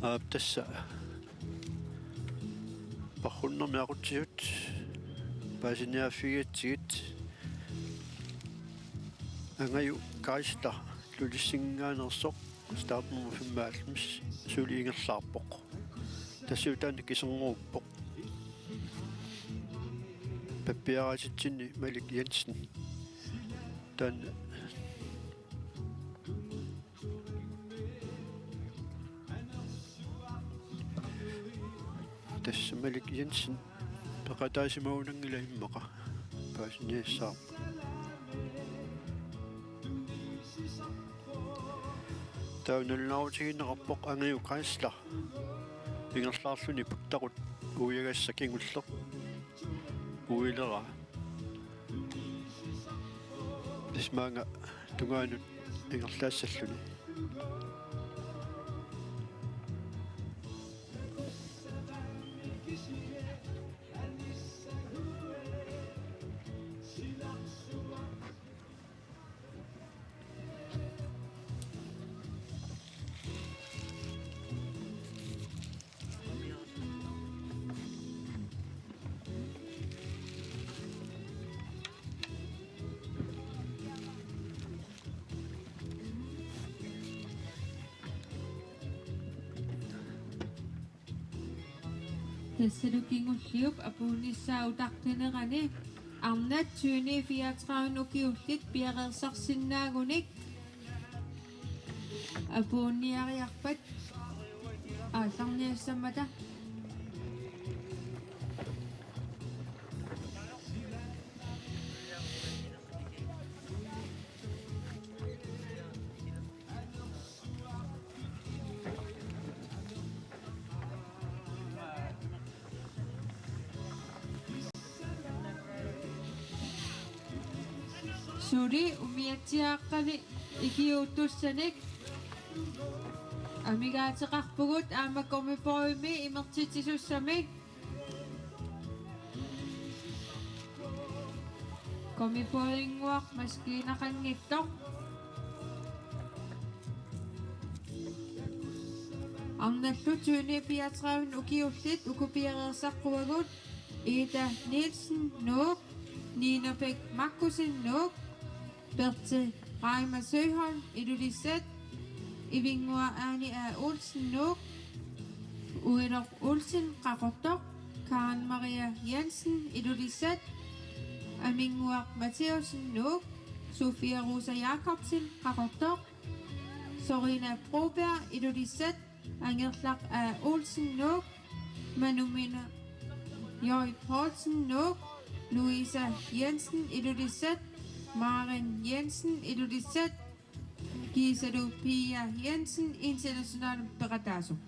Aap, tassa parrunnermi aqutsisut paasiniaaffigigatsigit Angaju Geisler Ilulissanngaaneersoq startnummer femoghalvfems suli ingerlaarpoq. Tassa taanna kiserngoruppoq. Pappiaraatitsinni Malik Jensen. Taanna Tassa Malik Jensen peqataasimagunanngilaq immaqa paasiniassaaq. Taava nalunaarutigineqarpoq Angaju Geisler ingerlaarluni puttaqut uiagassaq kingulleq uileraa. Tassa maanga tungaanut ingerlaassalluni. Tassalu kingulliup apuunnissaa utaqqinerani arnat tyveni fireogtredive ukiullit piareersarsinnaagunik apuunniariarpat aallarniassammata. Suli umiatsiaaqqani ikiuuttussanik amigaateqarpugut aamma gummibåndimi imertitsisussamik. Gummibåndinnguaq maskiinaqanngitsoq. Arnallu tyveni fireogtredive ukiullit uku piareersaqquagut Ida Nielsen Nuuk, Nina Bech Markussen Nuuk, Berthe Reimer Søholm Ilulissat, Ivinnguaq Aani A. Olsen Nuuk, Uiloq Olsen Qaqortoq, Karen Maria Jensen Ilulissat, Aminnguaq Matthæussen Nuuk, Sofia Rosa Jacobsen Qaqortoq, Sorina Broberg Ilulissat, Angerlaq A. Olsen Nuuk, Manumina J. Poulsen Nuuk, Louisa Jensen Ilulissat, Maren Jensen Ilulissat, kiisalu Pia Jensen International peqataasoq.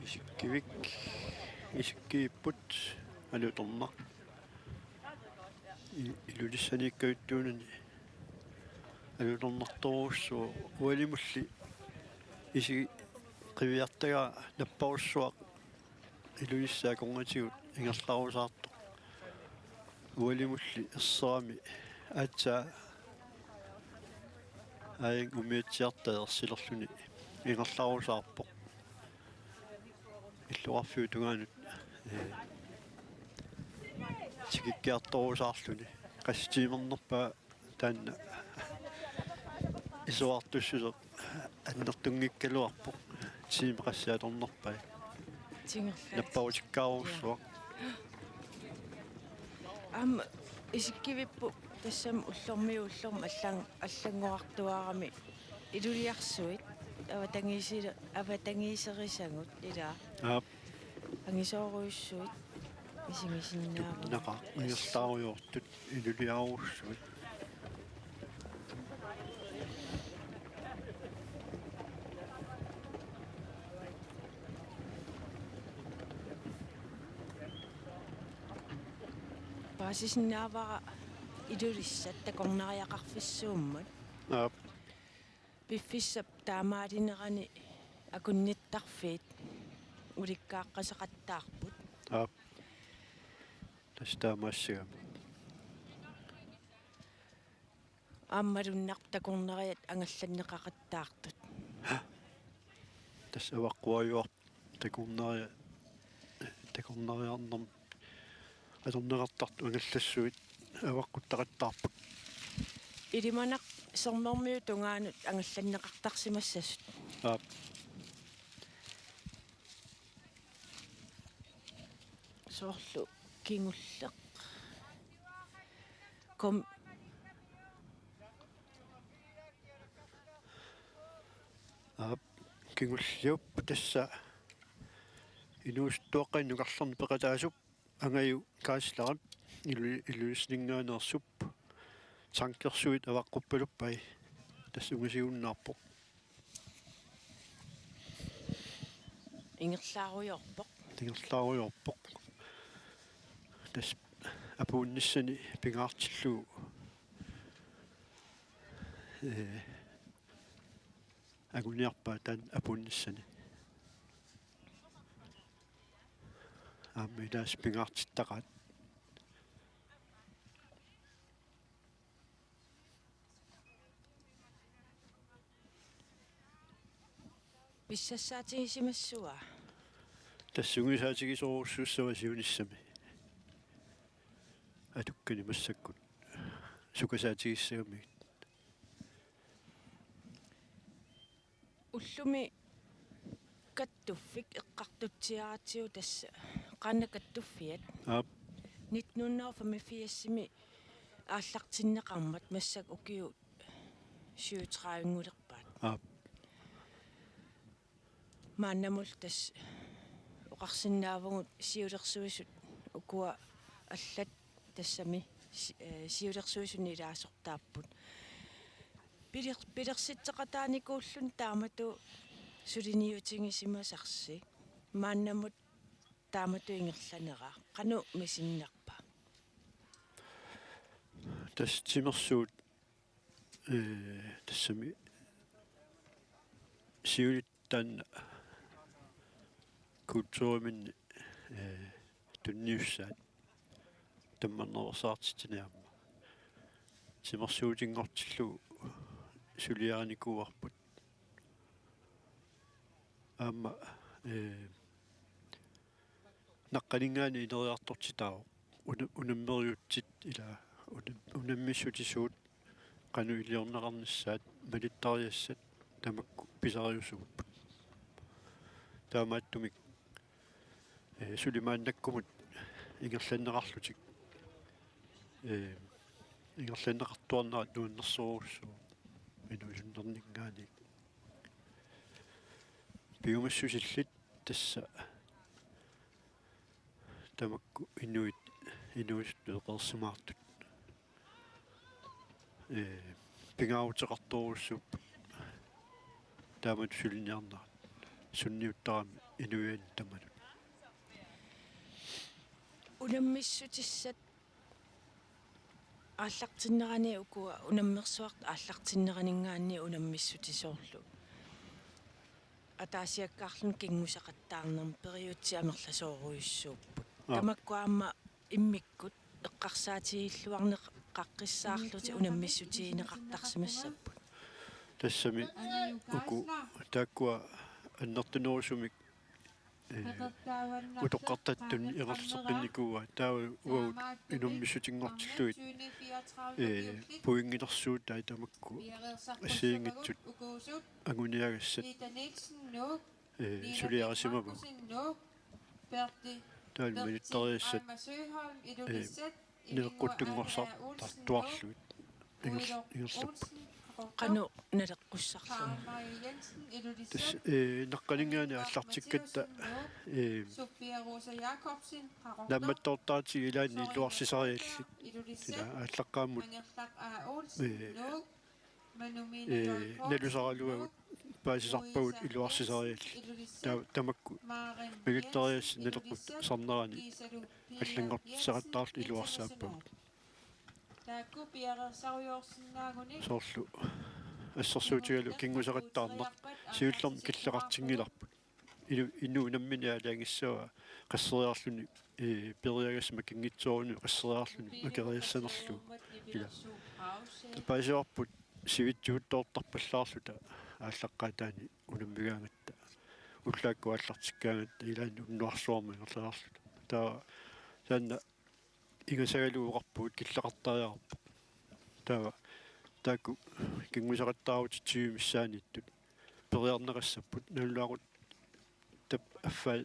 Isikkivik, isikkivipput alutornaq. I-, Ilulissaniikkajuttuunani alutornartorujussuuvoq. Ualimulli isi qiviartagaa napparujussuaq Ilulissat akornatigut ingerlarusaartoq. Ualimulli erserami aatsaat aajuna umiatsiartaa ersilerluni ingerlarusaarpoq. Illoqarfiup tungaanut, ee, tikikkiartorusaarluni. Qassit tiimernerpaat taanna isorartussuseq annertunngikkaluarpoq. Tiimit qassit atornerpaat. Tingerlaat. Napparutikkaarujussuaq. Aamma isikkivipput tassami ullormiit ullormut allan-, allanngorartuarami iluliarsuit avatangiisile-, avatangiiserisagut ilaa. Aap. Angisoorujussuit misigisinnaavagut. Tupinnaqaaq ingerlaarujoortut iluliarujussuit. Paasisinnaavara Ilulissat takornariaqarfissuummat. Aap. Piffissap taamaalinerani akunnittarfiit ulikkaaqqaseqattaarput. Aap. Tassa taamaassagami. Aammalunnarpoq takornariat angallanneqaqattaartut. Tassa avaqquajuarpoq takornariat, takornariarnermi atorneqartartut angallassuit avaqquttaqattaarput. Ilimanarpoq sermermiut tungaanut angallanneqartarsimassasut. Aap. Soorlu kingulleq. Kom-, Aap, kingulliup tassa inuusuttuaqqanik nukarlerni peqataasup Angaju Kaaslarip ilu-, Ilulissaninngaanneersup tankersuit avaqquppaluppai, tassa ungasigunnaarpoq. Ingerlaarujoorpoq. Ingerlaarujoorpoq. Tassa apuunnissani pingaartillugu, ee, anguniarpaat taanna apuunnissani. Aamma ilaasa pingaartittaqaat. Pissassaatigisimasuuara. Tassa sungiusaatigisorujussuussavara siunissami. Atukkani massakkut sukasaatigissagamikkit. Ullumi kattuffik eqqartutsiaratsigu tassa Qaannat Kattuffiat. Aap. Nitten hundrede og femogfirsimi aallartinneqarmat massakkut ukiut syvogtredivengulerpaat. Aap. Maannamut tassa oqarsinnaavugut siulersuisut ukua allat tassami si-, ee, siulersuisuni ilaasortaapput. Piler-, pilersitseqataanikuulluni taamatut suliniutigisimasarsi. Maannamut taamatut ingerlanera qanoq misinnarpa? Tassa timersuut, ee, tassami siulittaanna kulturiminni, ee, tunniussaat tammannersaartitsineq aamma. Timersuutinngortillugu suliarinikuuarput. Aamma, ee, naqqaninngaanniit ineriartortitaavoq. Una-, unammeriutsit ila una-, unammissutisuut qanoq iliorneqarnissaat malittariassat tamakku pisariusuupput. Taamaattumik, ee, suli maannakkumut ingerlanneqarlutik, ee, ingerlanneqartuarnerat nuannersorujussuuvoq inuusunnerninngaanniit. Piumassusillit tassa tamakku inuit, inuit eqeersimaartut, ee, pingaaruteqartorujussuupput taamatut suliniarnerat. sunniuttarami inuiannut tamanut. Unammissutissat aallartinnerani ukua unammersuartut aallartinneraninngaanniit unammissutisoorlu ataasiakkaarluni kinngusaqattaarnermi periutsit amerlasoorujussuupput. Aap. Tamakku aamma immikkut eqqarsaatigilluarneqaqqissaarlutik unammissutigineqartarsimassapput. Tassami uku taakkua annertunerusumik, eh, utoqqartattut ingerlateqqinnikuuaat, taava uagut unammissutinngortillugit, eh, pointilersuutai tamakku assigiinngitsut anguniagassat, eh, suliarisimavagut. Taava malittarisassat, eh, naleqquttunngorsartartuarlugit inger-, ingerlapput. Qanoq naleqqussarluni? Tassa, eh, naqqaninngaanniit aallartikkatta, eh, naammattoortartigut ilaanni iluarsisariallit. Ila aallaqqaammut, eh, ee, nalusaraluagut paasisarpagut iluarsisariallit. Ta-, tamakku malittarisassat naleqqussarnerani allanngortissaqattaarluta iluarsaappagut. Soorlu assersuutigalugu kinngusaqattaarneq siullermik killeqartinngilarput. Inu-, inuup nammineq aalajangissavaa qasseriarluni, ee, periagassat makinngitsooruni qasseriarluni makeriassanerlugu. Ila. Tapaasivarput sivitsuuttoortarpallaarluta aallaqqaataani unammigaangatta. Ullaakkut aallartikkaangatta ilaanni unnuarsuarmut ingerlaarluta. Taava taanna ingasagaluarpugut killeqartariaqarpoq. Taava taakku kinngusaqattaarutit sivimissaanniittut periarneqassapput nalunaaquttap affaa,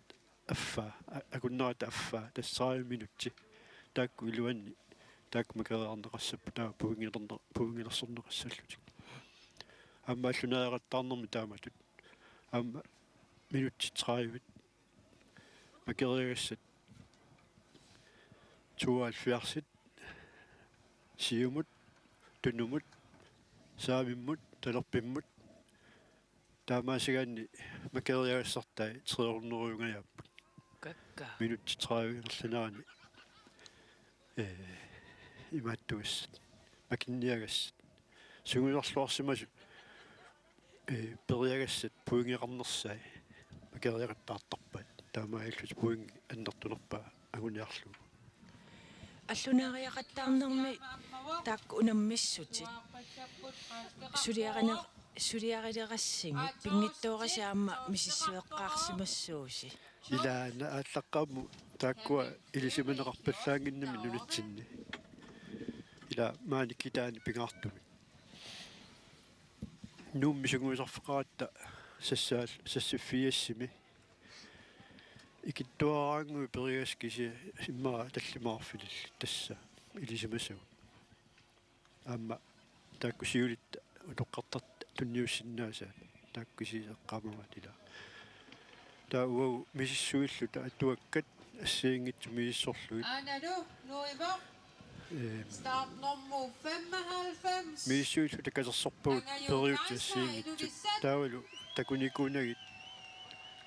affaa, a-, akunnerata affaa, tassa tredive minutsi. Taakku iluanni, taakku makeriarneqassapput, taava pointilerner-, pointilersorneqassallutik. Aamma allunaareqattaarnermi taamatut. Aamma minutsit tredive. Makeriagassat tooghalvfjerdsit, siumut, tunumut, saamimmut, talerpimmut, taamaasigaanni makeriagassartai tre hundrede-ngajaapput. Kakka. Minutsit tredive ingerlanerani, ee, imaattugassat, makinniagassat. Sungiusarluarsimasut, ee, periagassat pointeqarnersai makeriaqattaartarpaat. Taamaalillutik pointit annertunerpaat anguniarlugu. Allunaariaqattaarnermi taakku unammissutit suliariner-, suliarilerassigit pinngitsoorasi aamma misissueqqaarsimassuusi. Ilaana aallaqqaammut taakkua ilisimaneqarpallaannginnami nunatsinni. Ila maani kitaani pingaartumik. Nuummi sungiusarfeqaratta sassaal-, sassiffigassimi. Ikittuaraannguit periagassat kisianni immaqa tallimaarfilillit tassa ilisimasagut. Aamma taakku siulitta utoqqartartut tunniussinnaasaat taakku kisiisa eqqaamavaat ila. Taava uagut misissuilluta atuakkat assigiinngitsut misissorlugit. Aanalu nuivoq. Ee, startnummer femoghalvfems. Misissuilluta katersorpagut periutsit assigiinngitsut. Taavalu takunikuunagit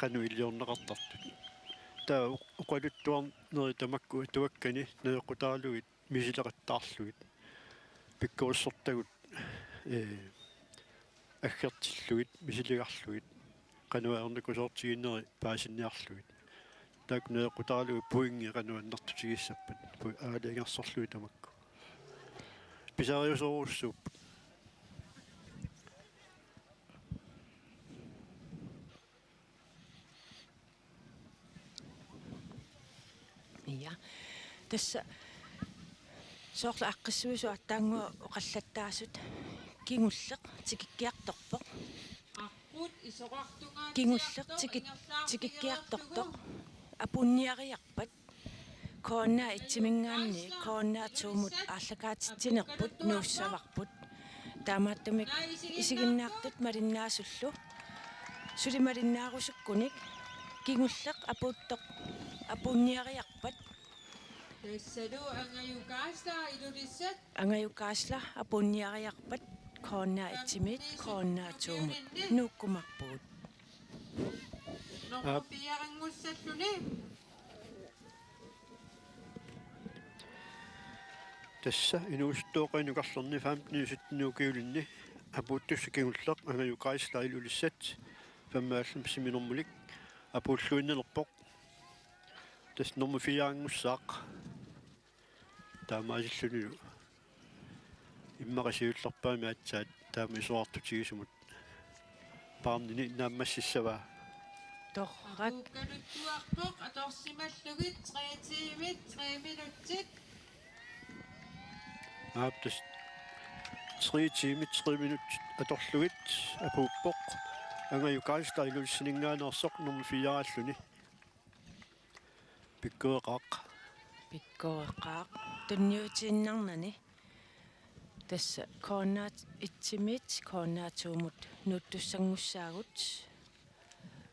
qanoq iliorneqartartut. Taava oq-, oqaluttuarnerit tamakku atuakkani najoqqutaralugit misileqattaarlugit, pikkorissortagut, ee, aggertillugit, misiligarlugit, qanoq ajornakusoortigineri paasinniarlugit. Taakku najoqqutaralugit pointit qanoq annertutigissappat, pu-, aalajangersorlugit tamakku. Pisariusorujussuupput. Ja. Tassa soorlu aaqqissuisoq aatsaannguaq oqallattaasut kingulleq tikikkiartorpoq. Kingulleq tiki-, tikikkiartortoq. Apuunniariarpat K N R et-iminngaanniit K N R to-mut aallakaatitsinerput nuussavarput. Taamaattumik isiginnaartut malinnaasullu suli malinnaarusukkunik kingulleq apuuttoq apuunniariarpat. Tassalu Angaju Kaasla Ilulissat. Angaju Kaasla apuunniariarpat K N R et-imiit K N R to-mut nuukkumaarpugut. Nummer fire-nngussaalluni. Tassa inuusuttuuqinnukarlerni femten sytten ukiulinni apuuttussaq kingulleq Angaju Geisler Ilulissat femoghalvfems-imi normulik apuulluinnalerpoq. Tassa nummer fire-nngussaaq. Taamaasillunilu immaqa siullerpaamik aatsaat taama isorartutigisumut paarnini naammassissavaa. Torrak. Apuukkaluttuarpoq atorsimallugit tre tiimit tre minutsit. Aap, tassa tre tiimit tre minutsit atorlugit apuuppoq. Angaju Geisler Ilulissaninngaanneersoq nummer fire-aalluni. Pikkoreqaaq. Pikkoreqaaq. Tunniutiinnarnani. Tassa K N R et-imiit K N R to-mut nuuttussanngussaagut.